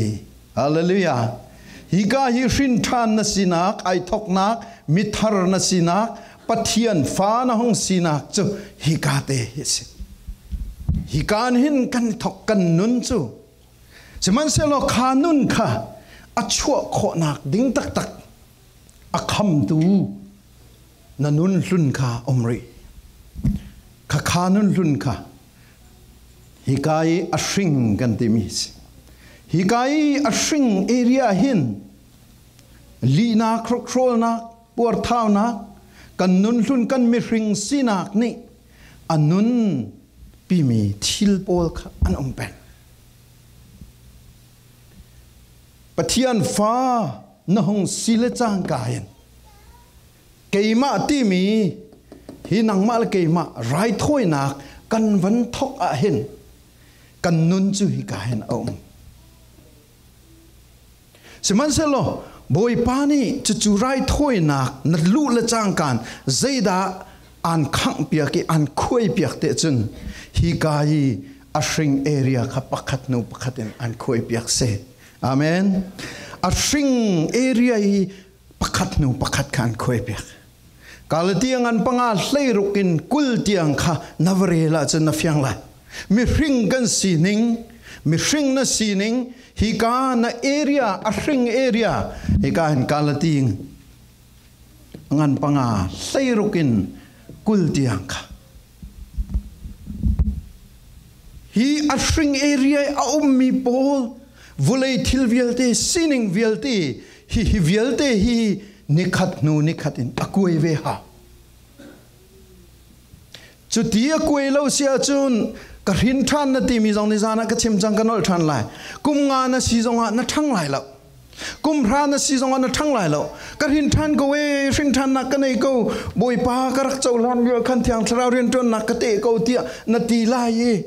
Hallelujah. Hi ka hi hrinṭhan na sinak, aithoknak, mithar na sinak, Pathian fa na hong sinak cu hi ka te hi si. Hi ka hin kan thok kan nun cu. Sihmanhsehlaw kha nun kha a chuah khawhnak ding taktak a khamtu na nun hlun kha um rih. Kha kha nun hlun kha hi ka i a hring kan timi si. Hi ka i a hring area hin lihnak, hrukhrawlnak, puarthaunak, kan nun hlun kan mihring sinak nih a nun pimi thil pawl kha an um peng. Pathian fa na hong si le cangka in keimah timi hi nangmah le keimah raithawinak kan van thok ah hin kan nun cu hi ka hin a um. Sihmanhsehlaw Bawipa nih cucu raithawinak na luh le cangka in zeidah an khangh piak i an khuai piak te cun hi ka i a hring area kha pakhat hnu pakhat in an khuai piak si. Amen. A hring area i pakhat hnu pakhat kha an khuai piak. Galati a ngan panga hleiruk in kul tiang kha na va rel ahcun na fiang lai. Mihring kan sining, mihring na sining, hi ka na area, a hring area, hi ka hin Galati a ngan panga hleiruk in kul tiang kha. Hi a hring area a ummi pawl, vulei thil vialte, sining vialte, hi, hi vialte hi nikhat hnu nikhat in a kuai ve ha. Cuti a kuai lo si ahcun ka hrinṭhan na timi zong nizan ah ka chim cang ka nolh ṭhan lai. Kum nga na si zongah na ṭhang lai lo. Kum hra na si zongah na ṭhang lai lo. Ka hrinṭhan ko e, hrinṭhannak ka nei ko, Bawipa ka rak cohlan lio khan Thiang Thlarau rianṭuannak ka teh ko tiah na ti lai i.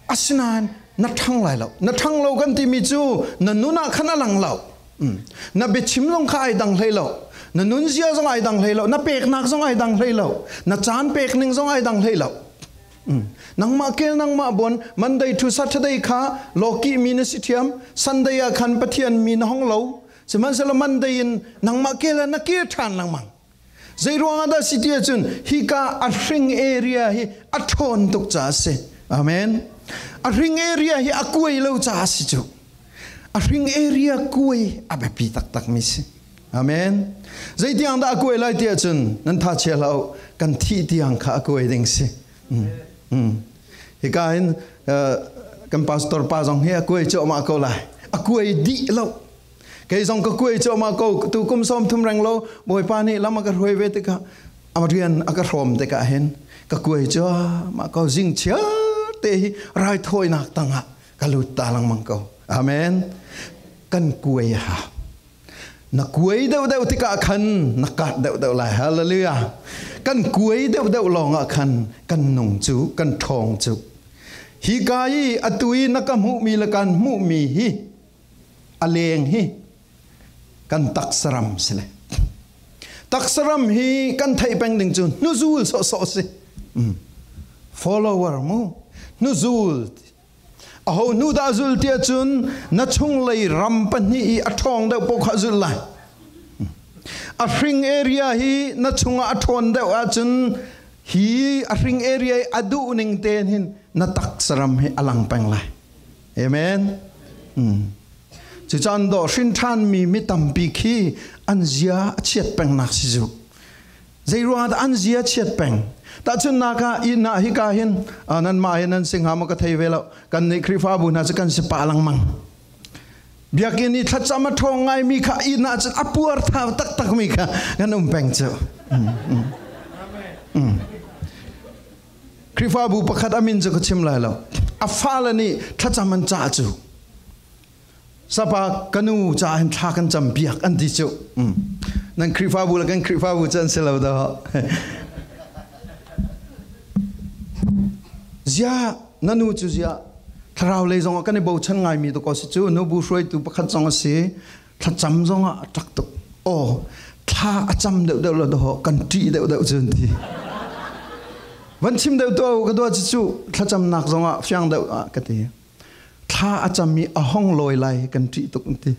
Asinain na ṭhang lai lo. Na ṭhang lo kan timi cu na nun ah khan a lang lo. Um. Na biachim zong kha aa dang hlei lo. Na nunzia zong aa dang hlei lo. Na peknak zong aa dang hlei lo. Na caan pek ning zong aa dang hlei lo. Um. Nangmah kel nangmah buan, Monday to Saturday kha lawkih mi na si ṭhiam, Sunday ah khan Pathian mi na hong lo. Sihmanhsehlaw Monday in nangmah kel ah na kir ṭhan lengmang. Zeiruangah dah si ti ahcun hi ka a hring area hi a ṭhawn tuk caah a si. Amen. A hring area hi a kuai lo caah a si cu. A hring area kuai a biapi taktakmi si. Amen. Zeitiang dah a kuai lai ti ahcun nan tha chia hlah u, kan thih tiang kha a kuai ding si. Um, um. Hi ka hin, uh, kan pastor pa zong hi a kuai cuahmah ko lai. A kuai dih lo. Kei zong ka kuai cuahmah ko, tu kum sawm thum reng lo, Bawipa nih lam a ka hruai ve tikah, a rian a ka hrawm tikah hin ka kuai cuahmah ko, zing chia te hi raithawinak tangah ka lut ta lengmang ko. Amen. Kan kuai a ha. Na kuai deuhdeuh tikah khan na kat deuhdeuh lai. Hallelujah. Kan kuai deuhdeuh lawngah khan kan nung cu, kan ṭhawng cu. Hi ka i atu i na ka hmuhmi le kan hmuhmi hi a leng hi kan taksa ram si le. Taksa ram hi kan theih peng ding cu hnuzul sawhsawh si. Um. Follower mu. Hnuzul. Aho hnu dah a zulh ti ahcun na chunglei ram pahnih i a ṭhawng deuh paoh kha a zulh lai. A hring area hi na chungah a ṭhawn deuh ahcun hi a hring area i a duh ning tein hin na taksa ram hi a lang peng lai. Amen. Um. Cucaah an dawh hrin ṭhanmi mi tampi khi an zia a chiat pengnak si cu. Zeiruangah dah an zia a chiat peng? Tahchunhnak ah itna hika hin, aa, nanmah hi nan si hnga maw ka thei ve lo. Kannih Khrihfabu hna cu kan si pah lengmang. Biakinn i thlacam a ṭhawng ngaimi kha itna cun a puar thau taktakmi kha kan um peng cu. Um, um. Um. Khrihfabu pakhat a min cu ka chim lai lo. A fale nih thlacam an cah cu. Sapa ka nu caah hin thla kan campiak an ti cu. Um. Nan Khrihfabu le kan Khrihfabu cu an si lo dah. Zia, na nu cu zia, thlarau lei zongah kan i bochan ngaimi tuk a si cu, nubu hruaitu pakhat zong a si, thlacam zongah a ṭak tuk. Aw, thla a cam deuhdeuh lo dah, kan ṭih deuhdeuh cu an ti. Van chim deuh tuah u, ka duh cu cu, thlacamnak zongah fiang deuh ah ka ti. Thla a cammi a hong lawi lai kan ṭih tuk an ti.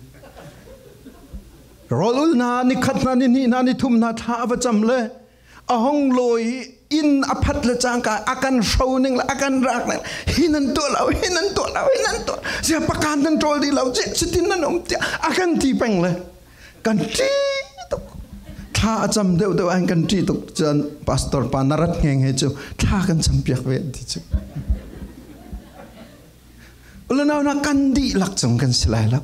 Rawl ul hna, ni khat hna, ni hnih hna, ni thum hna thla a va cam le a hong lawi in a phat le cangka a kan hro ning le a kan rak ning le, hi nan tuah lo, hi nan tuah lo, hi nan tuah. Zia pakan nan ṭawl dih lo, zia sitin nan um tiah a kan ti peng le kan ṭih tuk. Thla a cam deuhdeuh ah kan ṭih tuk. Cun pastor pa na rat ngenge cu thla kan campiak ve an ti cu. U le nau hna kan dihlak cung kan si lai lo.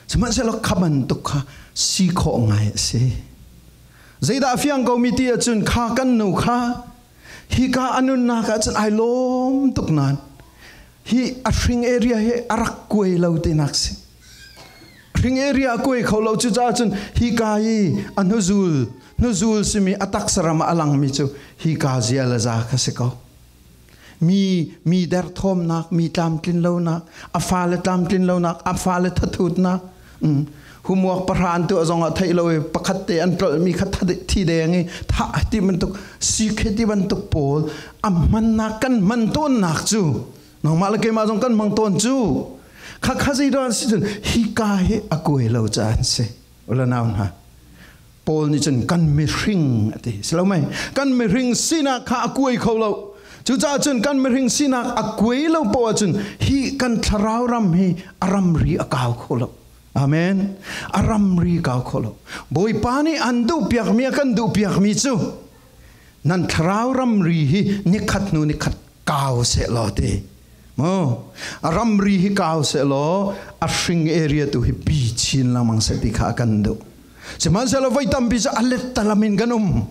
Sihmanhsehlaw kha bantuk kha si khawh ngai a si. Zeidah a fiang ko mi ti ahcun kha kan nu kha hika a nunnak ahcun aa lawm tuk nain hi a hring area hi a rak kuai lo tinak si. Hring area a kuai kho lo cucaah cun hika i a hnuzul, hnuzul simi a taksa ram ah a langmi cu hika zia le za kha si ko. Mi, mi derthawmnak, mi tlamtlin lonak, a fale tlamtlin lonak, a fale thathutnak. Um, homework pahra an tuah zongah theih lo i pakhat te an tlolhmi kha thi deng i thah hiti bantuk, sik hiti bantuk pawl a hmannak kan hman tawnnak cu nangmah le keimah zong kan hmang tawn cu. Kha kha zeidah an si cun hika hi a kuai lo caah an si. U le nau hna. Paul nih cun kan mihring a ti. Si lo maw? Kan mihring sinak kha a kuai kho lo. Cucaah cun kan mihring sinak a kuai lo paoh ahcun hi kan thlarau ram hi a ramri a kau kho lo. Amen. A ramri kau kho lo. Bawipa nih an duhpiakmi, a kan duhpiakmi cu nan thlarau ramri hi nikhat hnu nikhat kau sehlaw ti. Maw? A ramri hi kau sehlaw, a hring area tu hi pi chin lengmang seh ti kha a kan duh. Sihmanhsehlaw voi tampi cu a let talam in kan um.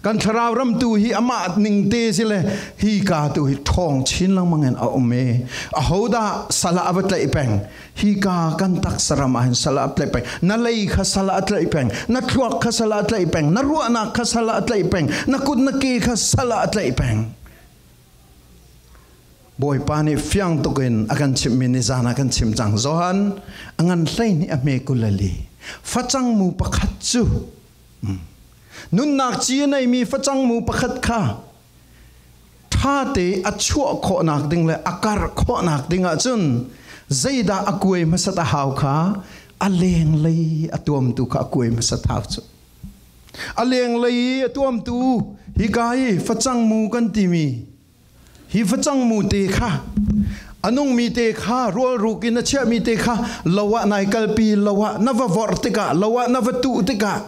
Kan thlarau ram tu hi amah ning te si le, hika tu hi ṭhawng chin lengmang in a um i, ahodah salah a va tlaih peng? Hika kan taksa ram ah hin salah a tlaih peng. Na lei kha salah a tlaih peng. Na thluak kha salah a tlaih peng. Na ruahnak kha salah a tlaih peng. Na kut na ke kha salah a tlaih peng. Bawipa nih fiang tuk in a kan chimhmi nizan a kan chim cang. Johan a ngan hleihnih a hme kul le li. Facang mu pakhat cu, um, nunnak ci a neimi facang mu pakhat kha ṭha te a chuah khawhnak ding le a karh khawhnak ding ahcun zeidah a kuai hmasat a hau kha a lenglei a tuamtu kha a kuai hmasat hau cu. A lenglei a tuamtu hika hi facang mu kan timi hi facang mu te kha, a nungmi te kha, rualruk in a chiahmi te kha, lo ah nai kalpi, lo ah na va vorh tikah, lo ah na va tuh tikah,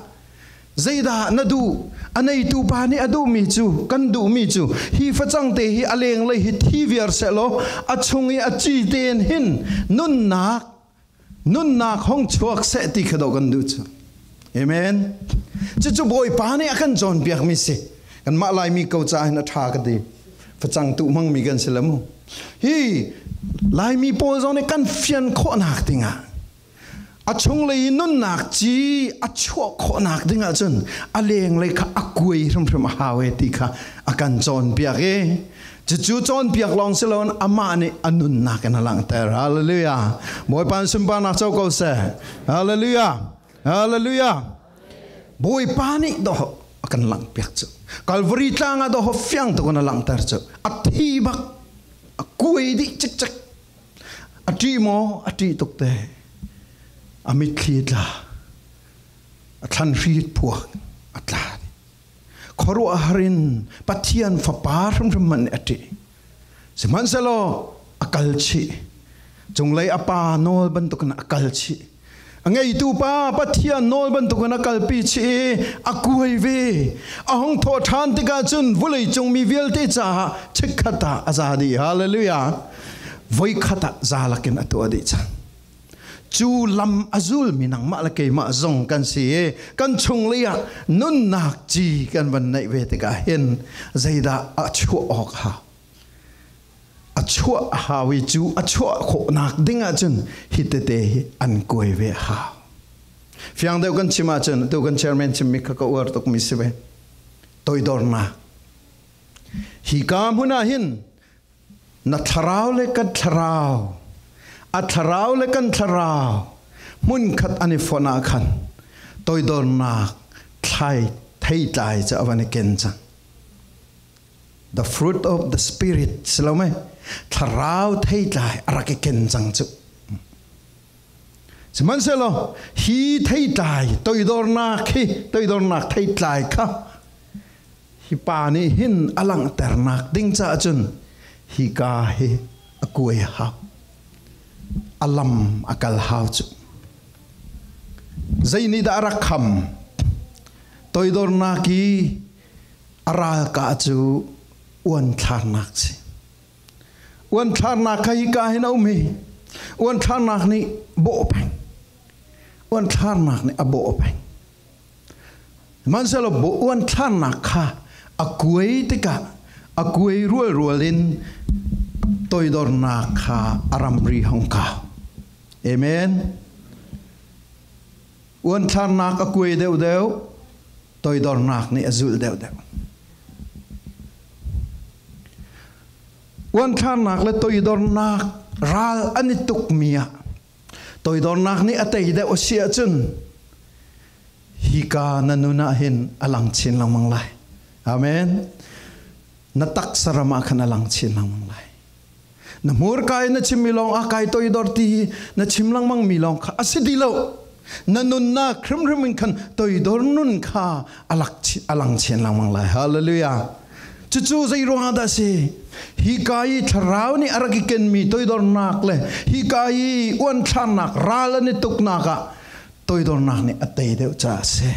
zeidah na duh? A neitu pa nih a duhmi cu, kan duhmi cu, hi facang te hi a lenglei hi thi viar sehlaw, a chung i a ci tein hin nunnak, nunnak hong chuak seh ti kha dawh kan duh cu. Amen. Cucu Bawipa nih a kan cawnpiakmi si. Kanmah Laimi ko caah hin a ṭha ka ti. Facang tuh hmangmi kan si le mu. Hi Laimi pawl zong nih kan fian khawhnak dingah, a chunglei nunnak ci a chuah khawhnak dingah cun a lenglei kha a kuai hrimhrim a hau e ti kha a kan cawnpiak i, cucu cawnpiak lawng si loin amah nih a nunnak in a langhter. Hallelujah. Bawipa in sunparnak co ko seh. Hallelujah. Hallelujah. Bawipa nih dawh a kan langhpiak cu. Calvary tlang ah dawh fiang tuk in a langhter cu. A thi bak, a kuai dih cikcek. A ṭih maw? A ṭih tuk te. A mitthli a tla. A thlanhri phuak a tla. Khuaruah a har in Pathian Fapa hrimhrim hmanh nih a ṭih. Sihmanhsehlaw a kal chih. Chunglei a pa nawl bantukin a kal chih. A ngeitu pa Pathian nawl bantukin a kalpi chih i a kuai ve. A hong thawh ṭhan tikah cun vulei cung mi vialte caah chikkhat ah a za dih. Hallelujah. Voikhat ah za lakin a tuah dih cang. Cu lam a zulmi nangmah le keimah zong kan si i kan chunglei ah nunnak ci kan van neih ve tikah hin zeidah a chuah awk hau? A chuah hau i cu a chuah khawhnak dingah cun hi tete hi an kuai ve hau. Fiang deuh kan chim ahcun atu kan chairman chimmi kha ka uar tukmi si ve. Toidornak. Hi ka hmun ah hin na thlarau le kan thlarau, a thlarau le kan thlarau hmunkhat an i fonh ah khan toidornak thlai theitlai cu a van i ken cang. The fruit of the Spirit, si lo maw? Thlarau theitlai a rak i ken cang cu. Sihmanhsehlaw, hi theitlai, toidornak hi, toidornak theitlai kha hi pa nih hin a langhternak ding caah cun hi ka hi a kuai hau, a lam a kal hau cu. Zei nih dah a rak kham? Toidornak i a ralkah cu uanthlarnak si. Uanthlarnak kha hi ka hin a um hi. Uanthlarnak nih bawh peng. Uanthlarnak nih a bawh peng. Sihmanhsehlaw bawh uanthlarnak kha a kuai tikah a kuai rualrual in toidornak kha a ramri hong kau. Amen. Uanthlarnak a kuai deuhdeuh, toidornak nih a zulh deuhdeuh. Uanthlarnak le toidornak ral an i tukmi ah toidornak nih a tei deuh a si ahcun hi ka na nun ah hin a lang chin lengmang lai. Amen. Na taksa ram ah khan a lang chin lengmang lai. Na hmurka i na chimmi lawng ah kai toidor ti hi na chim lengmangmi lawng kha a si ti lo. Na nunnak hrimhrim in khan toidor nun kha a lak chi-, a lang chin lengmang lai. Hallelujah. Cucu zei ruangah dah a si? Hi ka i thlarau nih a rak i kenmi toidornak le hi ka i uanthlarnak ral an i tuknak ah toidornak nih a tei deuh caah a si.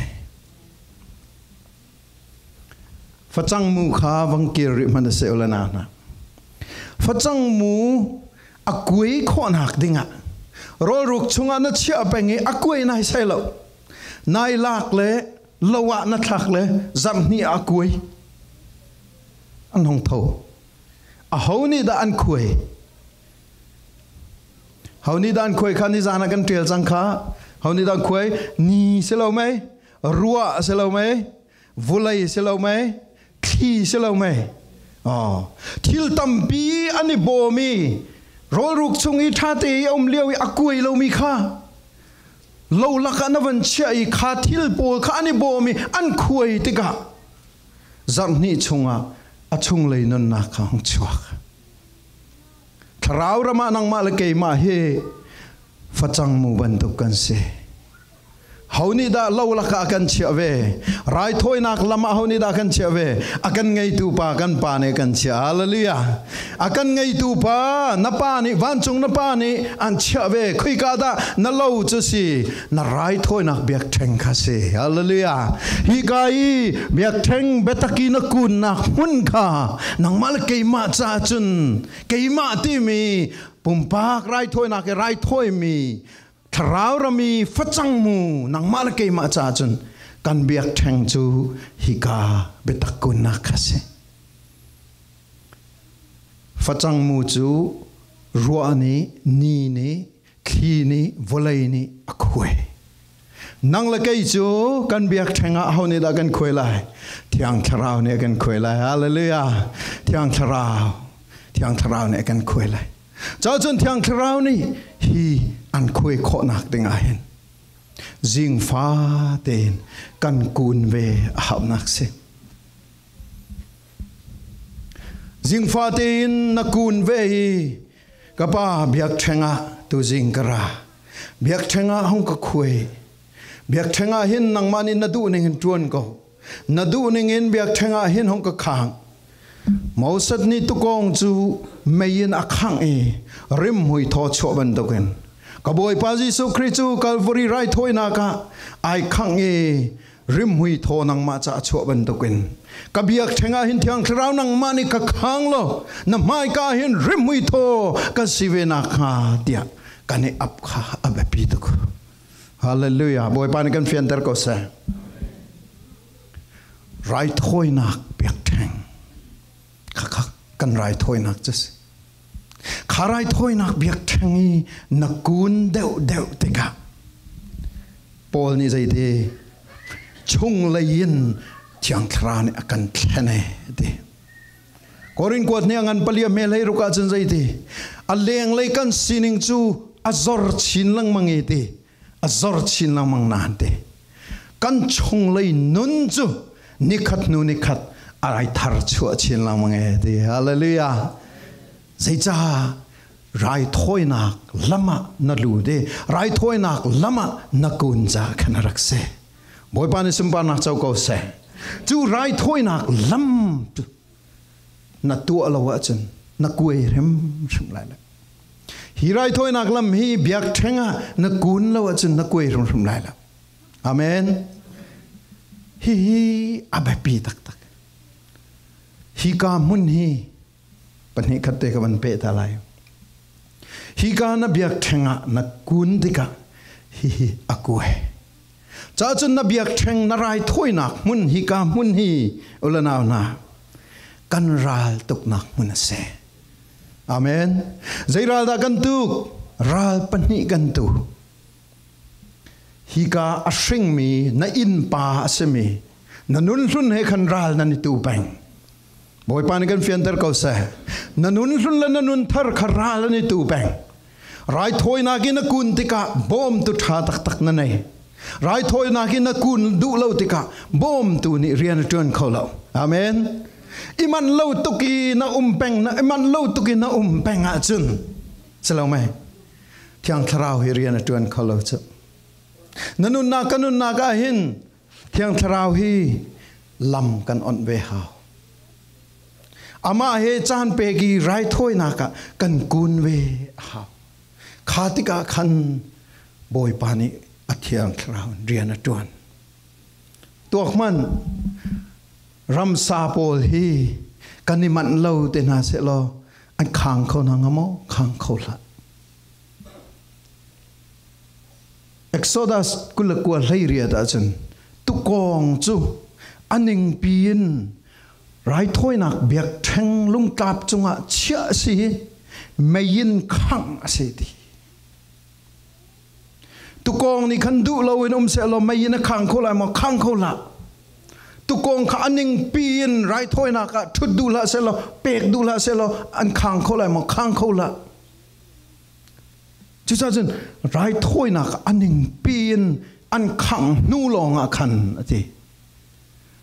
Facangmu kha vang kir rih hmanh a si u le nau hna. Facangmu a kuai khawhnak dingah rawlruk chungah na chiah peng i a kuai nai seh lo. Nai lak le lo ah na thlak le zarh hnih ah a kuai. An hong tho. Aho nih dah an khuai? Ho nih dah an khuai kha nizan ah kan ṭial cang kha. Ho nih dah an khuai? Ni si lo mei? Ruah si lo mei? Vulei si lo mei? Thli si lo mei? Aw, thil tampi an i bawm i rawlruk chung i ṭha te i a um lio i a kuai lomi kha lo lakah na van chiah i kha thil pawl kha an i bawm i an khuai tikah zarh hnih chungah a chunglei nunnak kha hong chuak. Thlarau ram ah nangmah le keimah hi facangmu bantuk kan si. Ho nih dah lo lakah a kan chiah ve? Raithawinak lam ah ho nih dah a kan chiah ve? A kan ngeitu pa kan pa nih a kan chiah. Hallelujah. A kan ngeitu pa, na pa nih, vancung na pa nih an chiah ve. Khuika dah? Na lo cu si, na raithawinak biakṭheng kha si. Hallelujah. Hi ka i biakṭheng biatak i na kunnak hmun kha nangmah le keimah caah cun keimah timi pumpak raithawinak i raithawimi thlarau ram i facangmu nangmah le keimah caah cun kan biakṭheng cu hi ka biatak kunnak kha si. Facangmu cu ruah nih, ni nih, thli nih, vawlei nih a khuai. Nang le kei cu kan biakṭheng ah ho nih dah kan khuai lai? Thiang Thlarau nih a kan khuai lai. Hallelujah. Thiang Thlarau, Thiang Thlarau nih a kan khuai lai. Cucun Thiang Thlarau nih hi an khuai khawhnak dingah hin zingfa tein kan kun ve a hauhnak si. Zingfa tein na kun ve i ka pa, biakṭheng ah tuzing ka ra. Biakṭheng ah hong ka khuai. Biakṭheng ah hin nangmah nih na duh ning hin ṭuan ko. Na duh ning in biakṭheng ah hin hong ka khang. Moses nih tukawng cu mei in a khangh i rimhmui thaw chuah bantukin ka Bawipa Jesuh Khrih cu Calvary raithawinak ah aa khangh i rimhmui thaw nangmah caah a chuah bantukin ka biak ṭheng ah hin Thiang Thlarau nangmah nih ka khang law, na hmaika ah hin rimhmui thaw ka si ve nakhnga tiah kan i ap kha a biapi tuk. Hallelujah. Bawipa nih kan fianter ko seh. Raithawinak biakṭheng kha, kha kan raithawinak cu si. Kha raithawinak biakṭheng i na kun deuhdeuh tikah Paul nih zeiti chunglei in Thiang Thlarau nih a kan thlen e ti. Korin kuat hnih a ngan pali a hme hleiruk ah cun zeiti a lenglei kan sining cu a zor chin lengmang i ti. A zor chin lengmang nain ti kan chunglei nun cu nikhat hnu nikhat a raithar chuah chin lengmang e ti. Hallelujah. Zeicah raithawinak lamah na lut i raithawinak lamah na kun caah khan a rak si. Bawipa nih sunparnak co ko seh. Cu raithawinak lam cu na tuah lo ahcun na kuai hrimhrim lai lo. Hi raithawinak lam hi biakṭheng ah na kun lo ahcun na kuai hrimhrim lai lo. Amen. Hihi a biapi taktak. Hika hmun hi pahnih khatte ka van peh ta lai. Hika na biakṭheng ah na kun tikah hihi a kuai. Cacun na biakṭheng na raithawinak hmun hika hmun hi u le nau hna kan ral tuknak hmun a si. Amen. Zei ral dah kan tuk? Ral pahnih kan tuk. Hika a hringmi na innpa a simi na nunhlun he khan ral nan i tu peng. Bawipa nih kan fianter ko seh. Na nunhlun le na nunthar kha ral an i tu peng. Raithawinak i na kun tikah bawmtu ṭha taktak na nei. Raithawinak i na kun duh lo tikah bawmtu nih rian a ṭuan kho lo. Amen. I manh lo tuk i na um peng, na, i manh lo tuk i na um peng ahcun si lo mei. Thiang Thlarau hi rian a ṭuan kho lo cu. Na nunnak, ka nunnak ah hin Thiang Thlarau hi lam kan onh ve hau. Amah he caan pek i raithawinak ah kan kun ve a hau. Kha tikah khan Bawipa nih a Thiang Thlarau rian a ṭuan. Tuak hmanh ramsa pawl hi kan i manh lo te hna sehlaw, an khang kho hna maw? Khang kho hlah. Exodus kul le kua hleiriat ahcun tukawng cu a ningpi in raithawinak biakṭheng lungtlap cungah chiah a si i mei in khangh a si ti. Tukawng nih khan duh lo in um sehlaw, mei in a khang kho lai maw? Khang kho hlah. Tukawng kha a ningpi in raithawinak ah ṭhut duh hlah sehlaw, pek duh hlah sehlaw, an khang kho lai maw? Khang kho hlah. Cucaah cun raithawinak a ningpi in an khangh hnu lawngah khan a ti.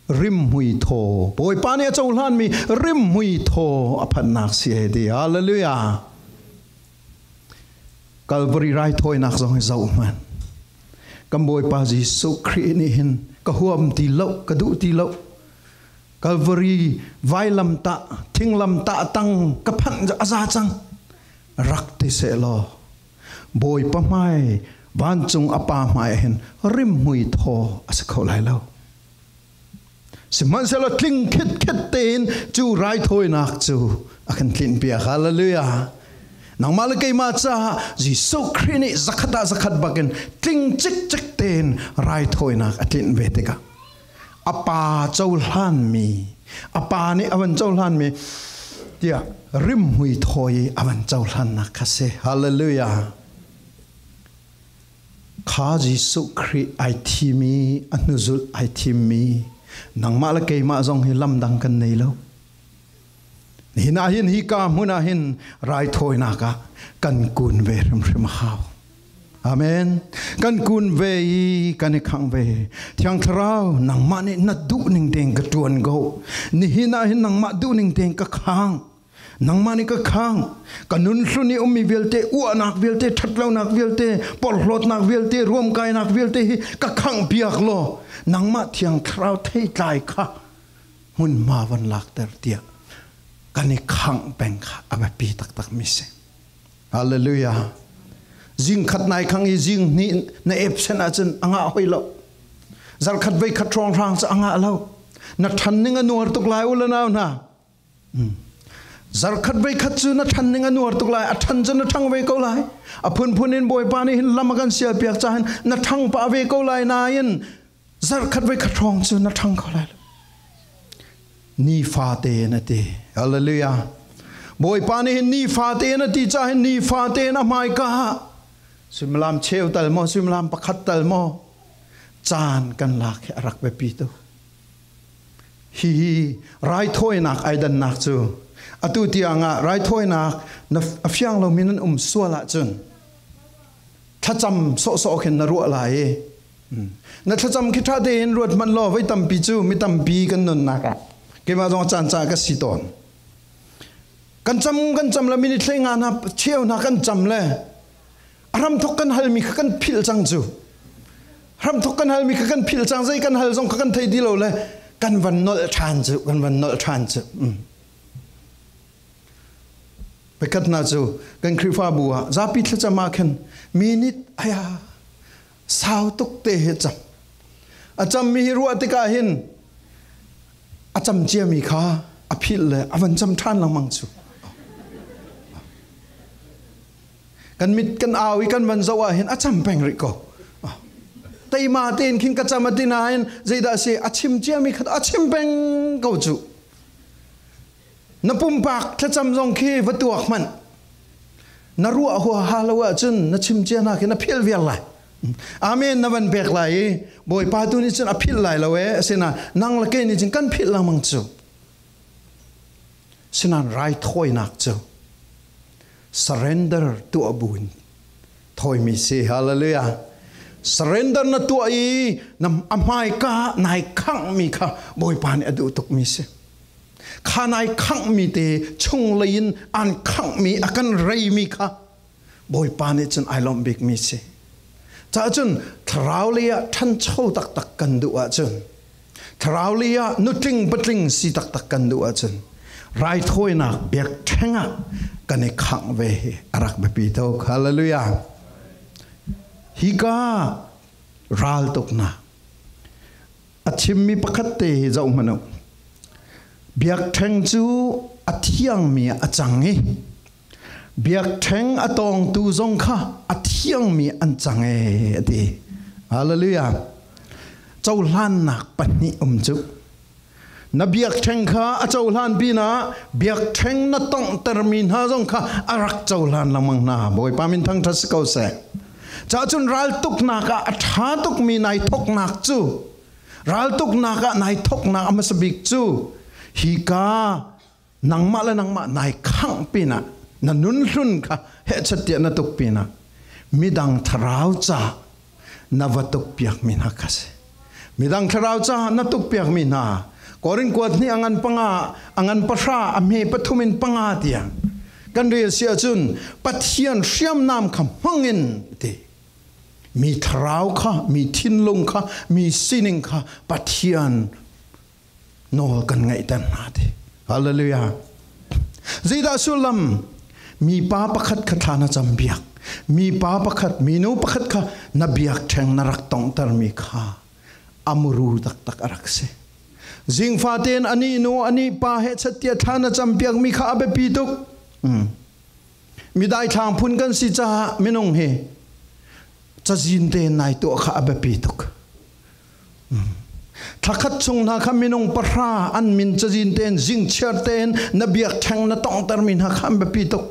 Rimhmui thaw, Bawipa nih a cohlanmi rimhmui thaw a phanhnak si a ti. Hallelujah. Calvary raithawinak zong hi zoh hmanh. Kan Bawipa Jesuh Khrih nih hin ka huam ti lo, ka duh ti lo. Calvary vailamtah, thinglamtah tang ka phanh a za cang. Rak ti sehlaw, Bawipa hmai, vancung a Pa hmai ah hin rimhmui thaw a si kho lai lo. Sihmanhsehlaw tling khitkhet tein cu raithawinak cu a kan tlinhpiak. Hallelujah. Nangmah le keimah caah Jesuh Khrih nih zakhat ah zakhat bakin tling cikcek tein raithawinak a tlinh ve tikah a Pa cohlanmi, a Pa nih a van cohlanmi tiah rimhmui thaw i a van cohlannak kha si. Hallelujah. Kha Jesuh Khrih aa thimmi, a hnuzulh aa thimmi nangmah le keimah zong hi lamdang kan nei lo. Nihin ah hin, hika hmun ah hin raithawinak ah kan kun ve hrimhrim a hau. Amen. Kan kun ve i kan i khangh ve. Thiang Thlarau, nangmah nih na duh ning tein ka ṭuan ko. Nihin ah hin nangmah duh ning tein ka khangh. Nangmah nih ka khangh. Ka nunhlun i ummi vialte, uahnak vialte, ṭhatlonak vialte, porhlawtnak vialte, ruamkainak vialte hi ka khangh piak law, nangmah Thiang Thlarau theitlai kha hmunhma van lakter tiah kan i khangh peng kha a biapi taktak mi si. Halleluiah. Zing khat nai khangh i zing hnih na absent ahcun a ngah hoi lo. Zarh khat vei khat hrawnghrang cu a ngah lo. Na ṭhan ning a nuar tuk lai, u le nau hna. Zarh khat vei khat cu na ṭhan ning a nuar tuk lai, a ṭhan cu na ṭhang ve ko lai. A phunphun in Bawipa nih hin lam a kan sialpiak caah hin na ṭhang pah ve ko lai nain, zarh khat vei khat hrawng cu na ṭhang ko lai lo. Ni fate na ti. Halleluiah. Bawipa nih hin ni fate na ti caah hin ni fate in a hmaika ah suimilam cheu tal maw, suimilam pakhat tal maw, caan kan lak hi a rak biapi tuk. Hihi raithawinak aa dannak cu, atu tiang ah raithawinak na, a fiang lomi nan um sual ahcun thlacam sawhsawh khin na ruah lai i, na thlacam khi ṭha tein ruat hmanh law, voi tampi cu mi tampi kan nunnak ah keimah zong a caan caah ka si tawn. Kan cam, kan cam le minit hleinga hna cheu hna kan cam le a hramthawk kan halmi kha kan philh cang cu. Hramthawk kan halmi kha kan philh cang, zei kan hal zong kha kan thei ti lo le kan van nolh ṭhan cu, kan van nolh ṭhan cu. Pakhat hna cu kan Khrihfabu ah zapi thlacam ah khin minit aya sau tuk te he cam. A cammi hi ruah tikah hin a cam ciami kha a philh le a van cam ṭhan lengmang cu. Kan mit kan au i kan van zoh ah hin a cam peng rih ko. Teima tein khin ka cam a ti nain, zeidah si a chim ciami kha a chim peng ko cu. Na pumpak thlacam zong khi va tuak hmanh. Na ruah huaha lo ahcun na chim cia hna khi na philh viar lai. Amen na van pek lai i, Bawipa tu nih cun a philh lai lo e, asinain nang le kei nih cun kan philh lengmang cu. Sinain raithawinak cu surrender tuah buin thawimi si. Halleluiah. Surrender na tuah i, na, a hmaika nai khanghmi kha Bawipa nih a duh tukmi si. Kha nai khanghmi te chunglei in an khanghmi a kan reimi kha Bawipa nih cun aa lawmh bikmi si. Cah cun thlarau lei ah ṭhancho taktak kan duh ahcun, thlarau lei ah nutling patling si taktak kan duh ahcun, raithawinak biakṭheng ah kan i khanghmi hi a rak biapi tuk. Halleluiah. Hika raltuknak a chimmi pakhat te hi zoh hmanh u. Biakṭheng cu a thiangmi ah a cang i, biakṭheng a tawngtu zong kha a thiangmi an cang e, a ti. Halleluiah. Cohlannak pahnih um cu. Na biakṭheng kha a cohlan pinah biakṭheng na tonghtermi hna zong kha a rak cohlan lengmang hna. Bawipa min thangṭhat si ko seh. Cah cun raltuknak ah a ṭha tukmi nai thoknak cu, raltuknak ah nai thoknak a hmasa bik cu, hika nangmah le nangmah nai khanghmi ah na nun hlun kha hehchat tiah na tukmi ah midang thlarau ca na va tukpiakmi hna kha si. Midang thlarau ca na tukpiakmi hna, Korin kuat hnih a ngan panga, a ngan pahra, a hme pathum in panga tiang kan rel si ahcun, Pathian hriamnam kha hmang in ti. Mi thlarau kha, mi thinlung kha, mi sining kha Pathian nawl kan ngeihter hna ti. Halleluiah. Zeidah sullam? Mipa pakhat kha thla na campiak. Mipa pakhat, minu pakhat kha na biakṭheng na rak tonghtermi kha a muru taktak a rak si. Zingfate in anih nu, anih pa hehchat tiah thla na campiakmi kha a biapi tuk. Um. Midai thlang phun kan si caah minung hi cazin tein nai tuah kha a biapi tuk. Thlakhat chung hna kha minung pahra an min cazin tein zingchiar tein na biakṭheng na tonghtermi hna kha an biapi tuk.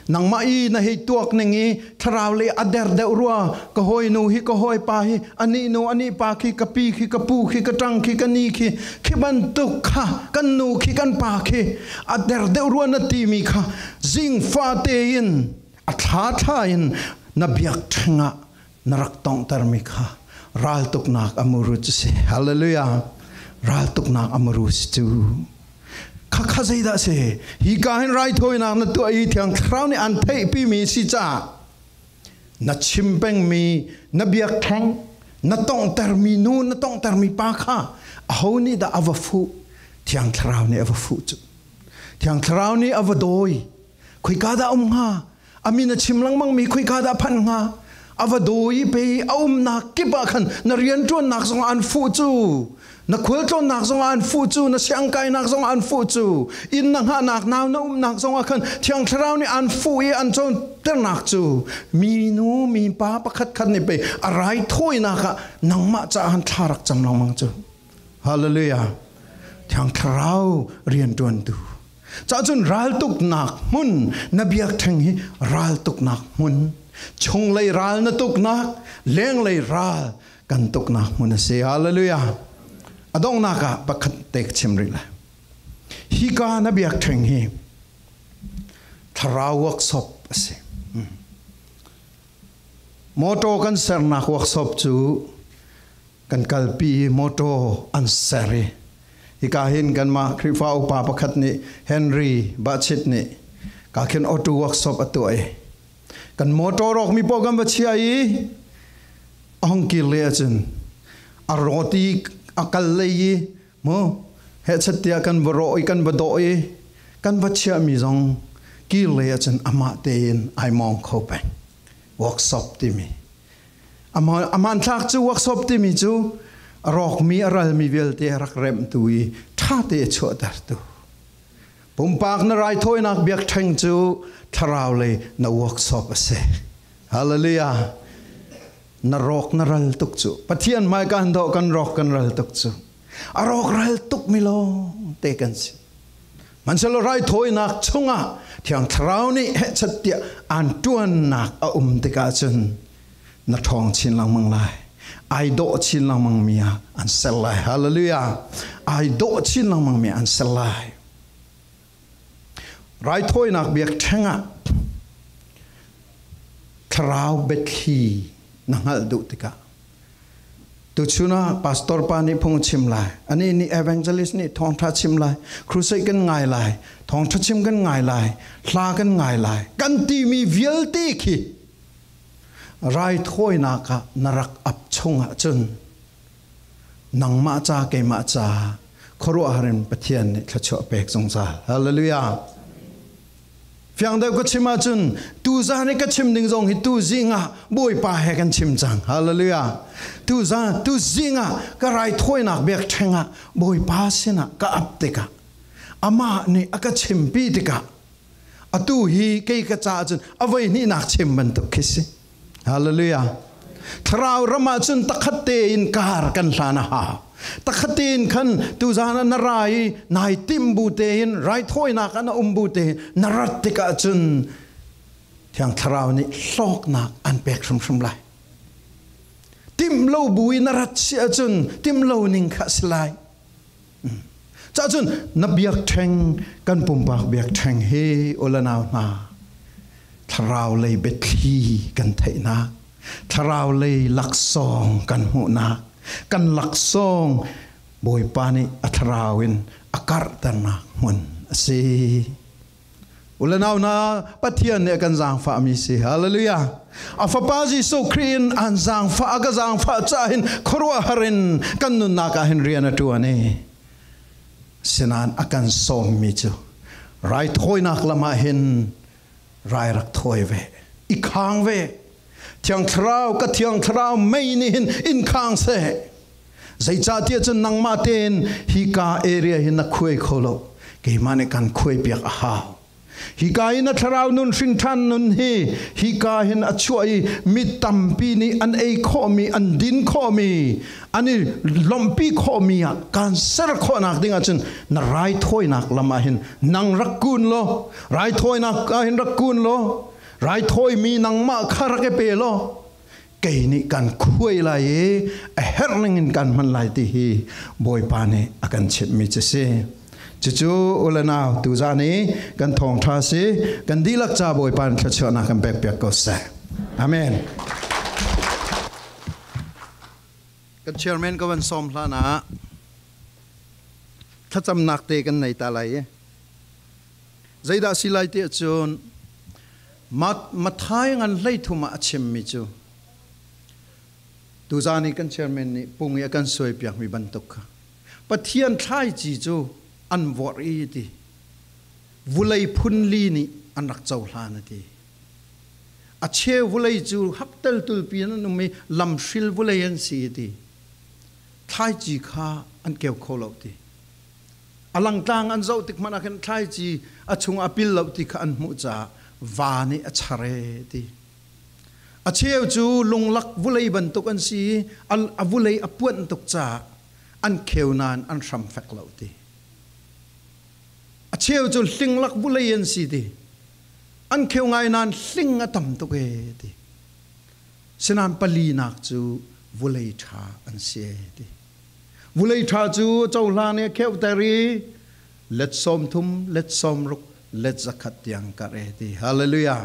Nangmah i na hei tuak ning i thlarau lei a der deuh rua, ka hawinu hi, ka hawipa hi, anih nu, anih pa khi, ka pi khi, ka pu khi, ka ṭang khi, ka ni khi, khi bantuk kha kan nu khi, kan pa khi a der deuh rua na timi kha zingfate in a thlathla in na biakṭheng ah na rak tonghtermi kha raltuknak a muru cu si. Halleluiah. Raltuknak a muru si cu. Kha kha zeidah si? Hika hin raithawinak na tuah i Thiang Thlarau nih an theihpimi si caah na chim pengmi, na biakṭheng, na tonghtermi nu, na tonghtermi pa kha aho nih dah a va fuh? Thiang Thlarau nih a va fuh cu. Thiang Thlarau nih a va dawi. Khoika dah a um hnga? A min a chim lengmang mi khoika dah a phanh hnga? A va dawi pei a umnak kip ah khan na rianṭuannak zongah an fuh cu, na khualtlawnnak zongah an fuh cu, na siangkainak zongah an fuh cu, inn na hngahnak, nau na umnak zongah khan Thiang Thlarau nih an fuh i an cawnpiaknak cu minu mipa pakhatkhat nih pei a raithawinak ah nangmah caah an thla rak cam lengmang cu. Hallelujah. Thiang Thlarau rianṭuantu. Cahcun raltuknak hmun, na biakṭheng hi raltuknak hmun. Chunglei ral na tuknak, lenglei ral kan tuknak hmun a si. Hallelujah. A donghnak ah pakhat te ka chim rih lai. Hika na biakṭheng hi thlarau workshop a si. Motor kan sernak workshop cu kan kalpi i motor an ser i, hika hin kanmah Khrihfa upa pakhat nih, Henry Bachit nih, ka khin auto workshop a tuah i, kan motor rawkmi pawl kan va chiah i, a hong kir lei ahcun a rawt i a kal lei i, mu, hehchat tiah kan va rawh i kan va dawh i, kan va chiahmi zong kir lei ahcun amah tein aa mawng kho peng. Workshop timi, amah, a hmanthlak cu workshop timi cu a rawkmi, a ralmi vialte a rak remhtu i ṭha te a chuahtertu. Pumpak na raithawinak biakṭheng cu thlarau lei na workshop a si. Hallelujah. Na rawk na ral tuk cu Pathian hmai kan dawh, kan rawk kan ral tuk cu a rawk ral tukmi lawngte kan si. Hmanhsehlaw raithawinak chungah Thiang Thlarau nih hehchat tiah an ṭuannak a um tikah cun na ṭhawng chin lengmang lai, aa dawh chin lengmangmi ah an ser lai. Hallelujah. Aa dawh chin lengmangmi ah an ser lai. Raithawinak biakṭheng ah thlarau biathli na hngalh duh tikah, tuchun ah pastor pa nih phung chim lai, anih nih evangelist nih thawngṭha chim lai, crusade kan ngai lai, thawngṭha chim kan ngai lai, hla kan ngai lai kan timi vialte khi raithawinak ah na rak ap chungah cun nangmah ca, keimah ca khuaruahhar in Pathian nih thluachuah pek zungzal. Hallelujah. Fiang deuh ka chim ahcun, tuzan i ka chim ding zong hi tuzing ah Bawipa he kan chim cang. Hallelujah. Tuzan, tuzing ah ka raithawinak biakṭheng ah Bawipa sinah ka ap tikah, amah nih a ka chimpi tikah, atu hi kei ka caah cun a voihnihnak chim bantuk khi si. Hallelujah. Thlarau ram ahcun takhat tein kar kan hlan a hau. Takhat tein khan tuzan ah na ra i nai timh bu tein raithawinak ah na um bu tein na rat tikah cun Thiang Thlarau nih hlawknak an pek hrimhrim lai. Timh lo bu i na rat si ahcun timh lo ning kha a si lai. Cahcun na biakṭheng, kan pumpak biakṭheng hi u le nau hna, thlarau lei biathli kan theihnak, thlarau lei laksawng kan hmuhnak, kan laksawng Bawipa nih a thlarau in a karhternak hmun a si. U le nau hna, Pathian nih a kan zaangfahmi si. Hallelujah. A Fapa Jesuh Khrih in an zaangfah, a ka zaangfah caah hin khuaruahhar in kan nunnak ah hin rian a ṭuan i, sinain a kan sawmmi cu raithawinak lam ah hin rai rak thawi ve, i khang ve. Thiang Thlarau, ka Thiang Thlarau mei nih hin in khang seh. Zeicahtiah cun nangmah tein hika area hi na khuai kho lo, keimah nih kan khuaipiak a hau. Hika hi na thlarau nun, hrinṭhan nun hi hika hin a chuah i mi tampi nih an ei khawhmi, an din khawhmi, an i lawmhpi khawhmi ah kan ser khawhnak ding ahcun na raithawinak lam ah hin nang rak kun law, raithawinak ah hin rak kun law, raithawimi nangmah kha rak i pe law, kei nih kan khuai lai i a herh ningin kan hman lai ti hi Bawipa nih a kan chimhmi cu si. Cucu u le nau, tuzan i kan thawngṭha si, kan dihlak ca Bawipa nih thluachuahnak kan pekpiak ko seh. Amen. Kan chairman ka van sawm hlan ah thlacamnak te kan nei ta lai i, zeidah si lai tiah cun, Mat-, Matthai ngan hleithum ah a chimmi cu, tuzan i kan chairman nih pung i a kan suaipiakmi bantuk kha Pathian thlaici cu an vorh i ti. Vulei phun li nih an rak cohlan a ti. A cheu vulei cu haktel tulpi an um i lamhril vulei an si a ti. Thlaici kha an keu kho lo ti. A langtlang an zoh tik hmanh ah khin thlaici a chung a pil lo ti kha an hmuh caah va nih a char e ti. A cheu cu lunglak vulei bantuk an si i a, a vulei a puanh tuk caah an kheu nain an hram fek lo ti. A cheu cu hlinglak vulei an si ti. An kheu ngai nain hling a tam tuk e ti. Sinain palinak cu vulei ṭha an si e ti. Vulei ṭha cu cohlan i a kheuhter i let sawmthum, let sawmruk, let zakhat tiang karh e ti. Hallelujah.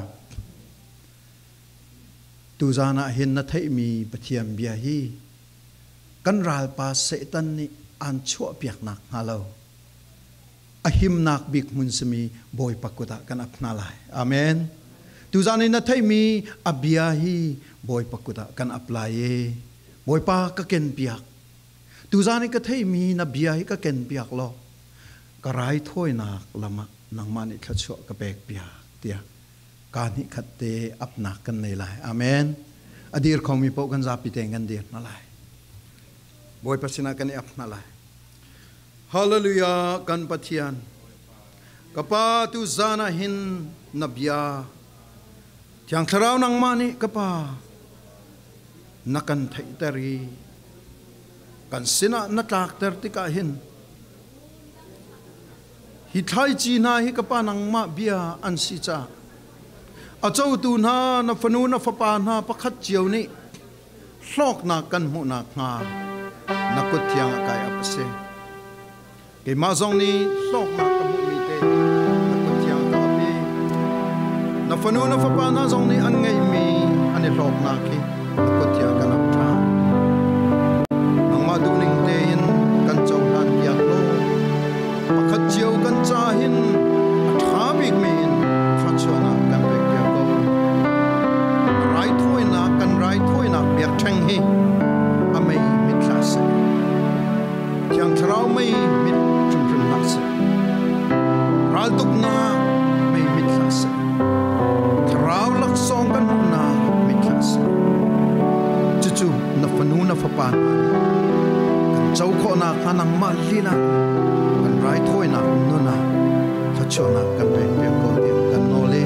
Tuzan ah hin na theihmi Pathian bia hi kan ralpa Satan nih aan chuahpiak nakhnga lo a himnak bik hmun simi Bawipa kut ah kan ap hna lai. Amen. Tuzan in na theihmi a bia hi Bawipa kut ah kan ap lai e. Bawipa ka kenpiak. Tuzan in ka theihmi na bia hi ka kenpiak law ka raithawinak lamah nangmah nih thluachuah ka pekpiak, tiah kaa hnih khat te apnak kan nei lai. Amen. A dir khomi paoh kan zapi tein kan dir hna lai. Bawipa sinah kan i ap hna lai. Hallelujah, kan Pathian. Ka Pa, tuzan ah hin na bia Thiang Thlarau nangmah nih ka Pa na kan theihter i kan sinah na tlakter tikah hin hi thlaici hna hi ka Pa nangmah bia an si caah a cotu hna, na fanu na fapa hna pakhat cio nih hlawknak kan hmuh nakhnga na kut thiang ah kai ap a si. Keimah zong nih hlawknak ka hmuhmi te na kut thiang ka ap i na fanu na fapa hna zong nih an ngeihmi an i hlawknak hi na kut thiang kan ap ṭhan. Nangmah duhning tein kan cohlan piak law pakhat cio kan caah hin a ṭha bikmi in thluachuahnak kan pekpiak ko. Raithawinak, kan raithawinak biakṭheng hi a mei mit hlah seh. Thiang Thlarau mei mit hrimhrim hlah seh. Raltuknak mei mit hlah seh. Thlarau laksawng kan hmuhnak mit hlah seh. Cucu na fanu na fapa hna nih kan co khawhnak hnga nangmah lila kan raithawinak nun ah thluachuahnak kan pekpiak ko tiah kan nawl i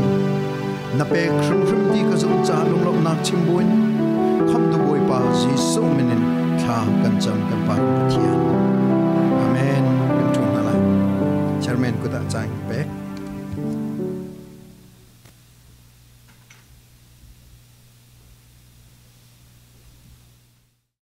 na pek hrimhrim ti ka zumh caah lunglawmhnak chim buin Khamhtu Bawipa Jesuh min in thla kan cam kan Pa kan Pathian. Amen. Kan ṭhun hna lai. Chairman kut ah caan kan pek.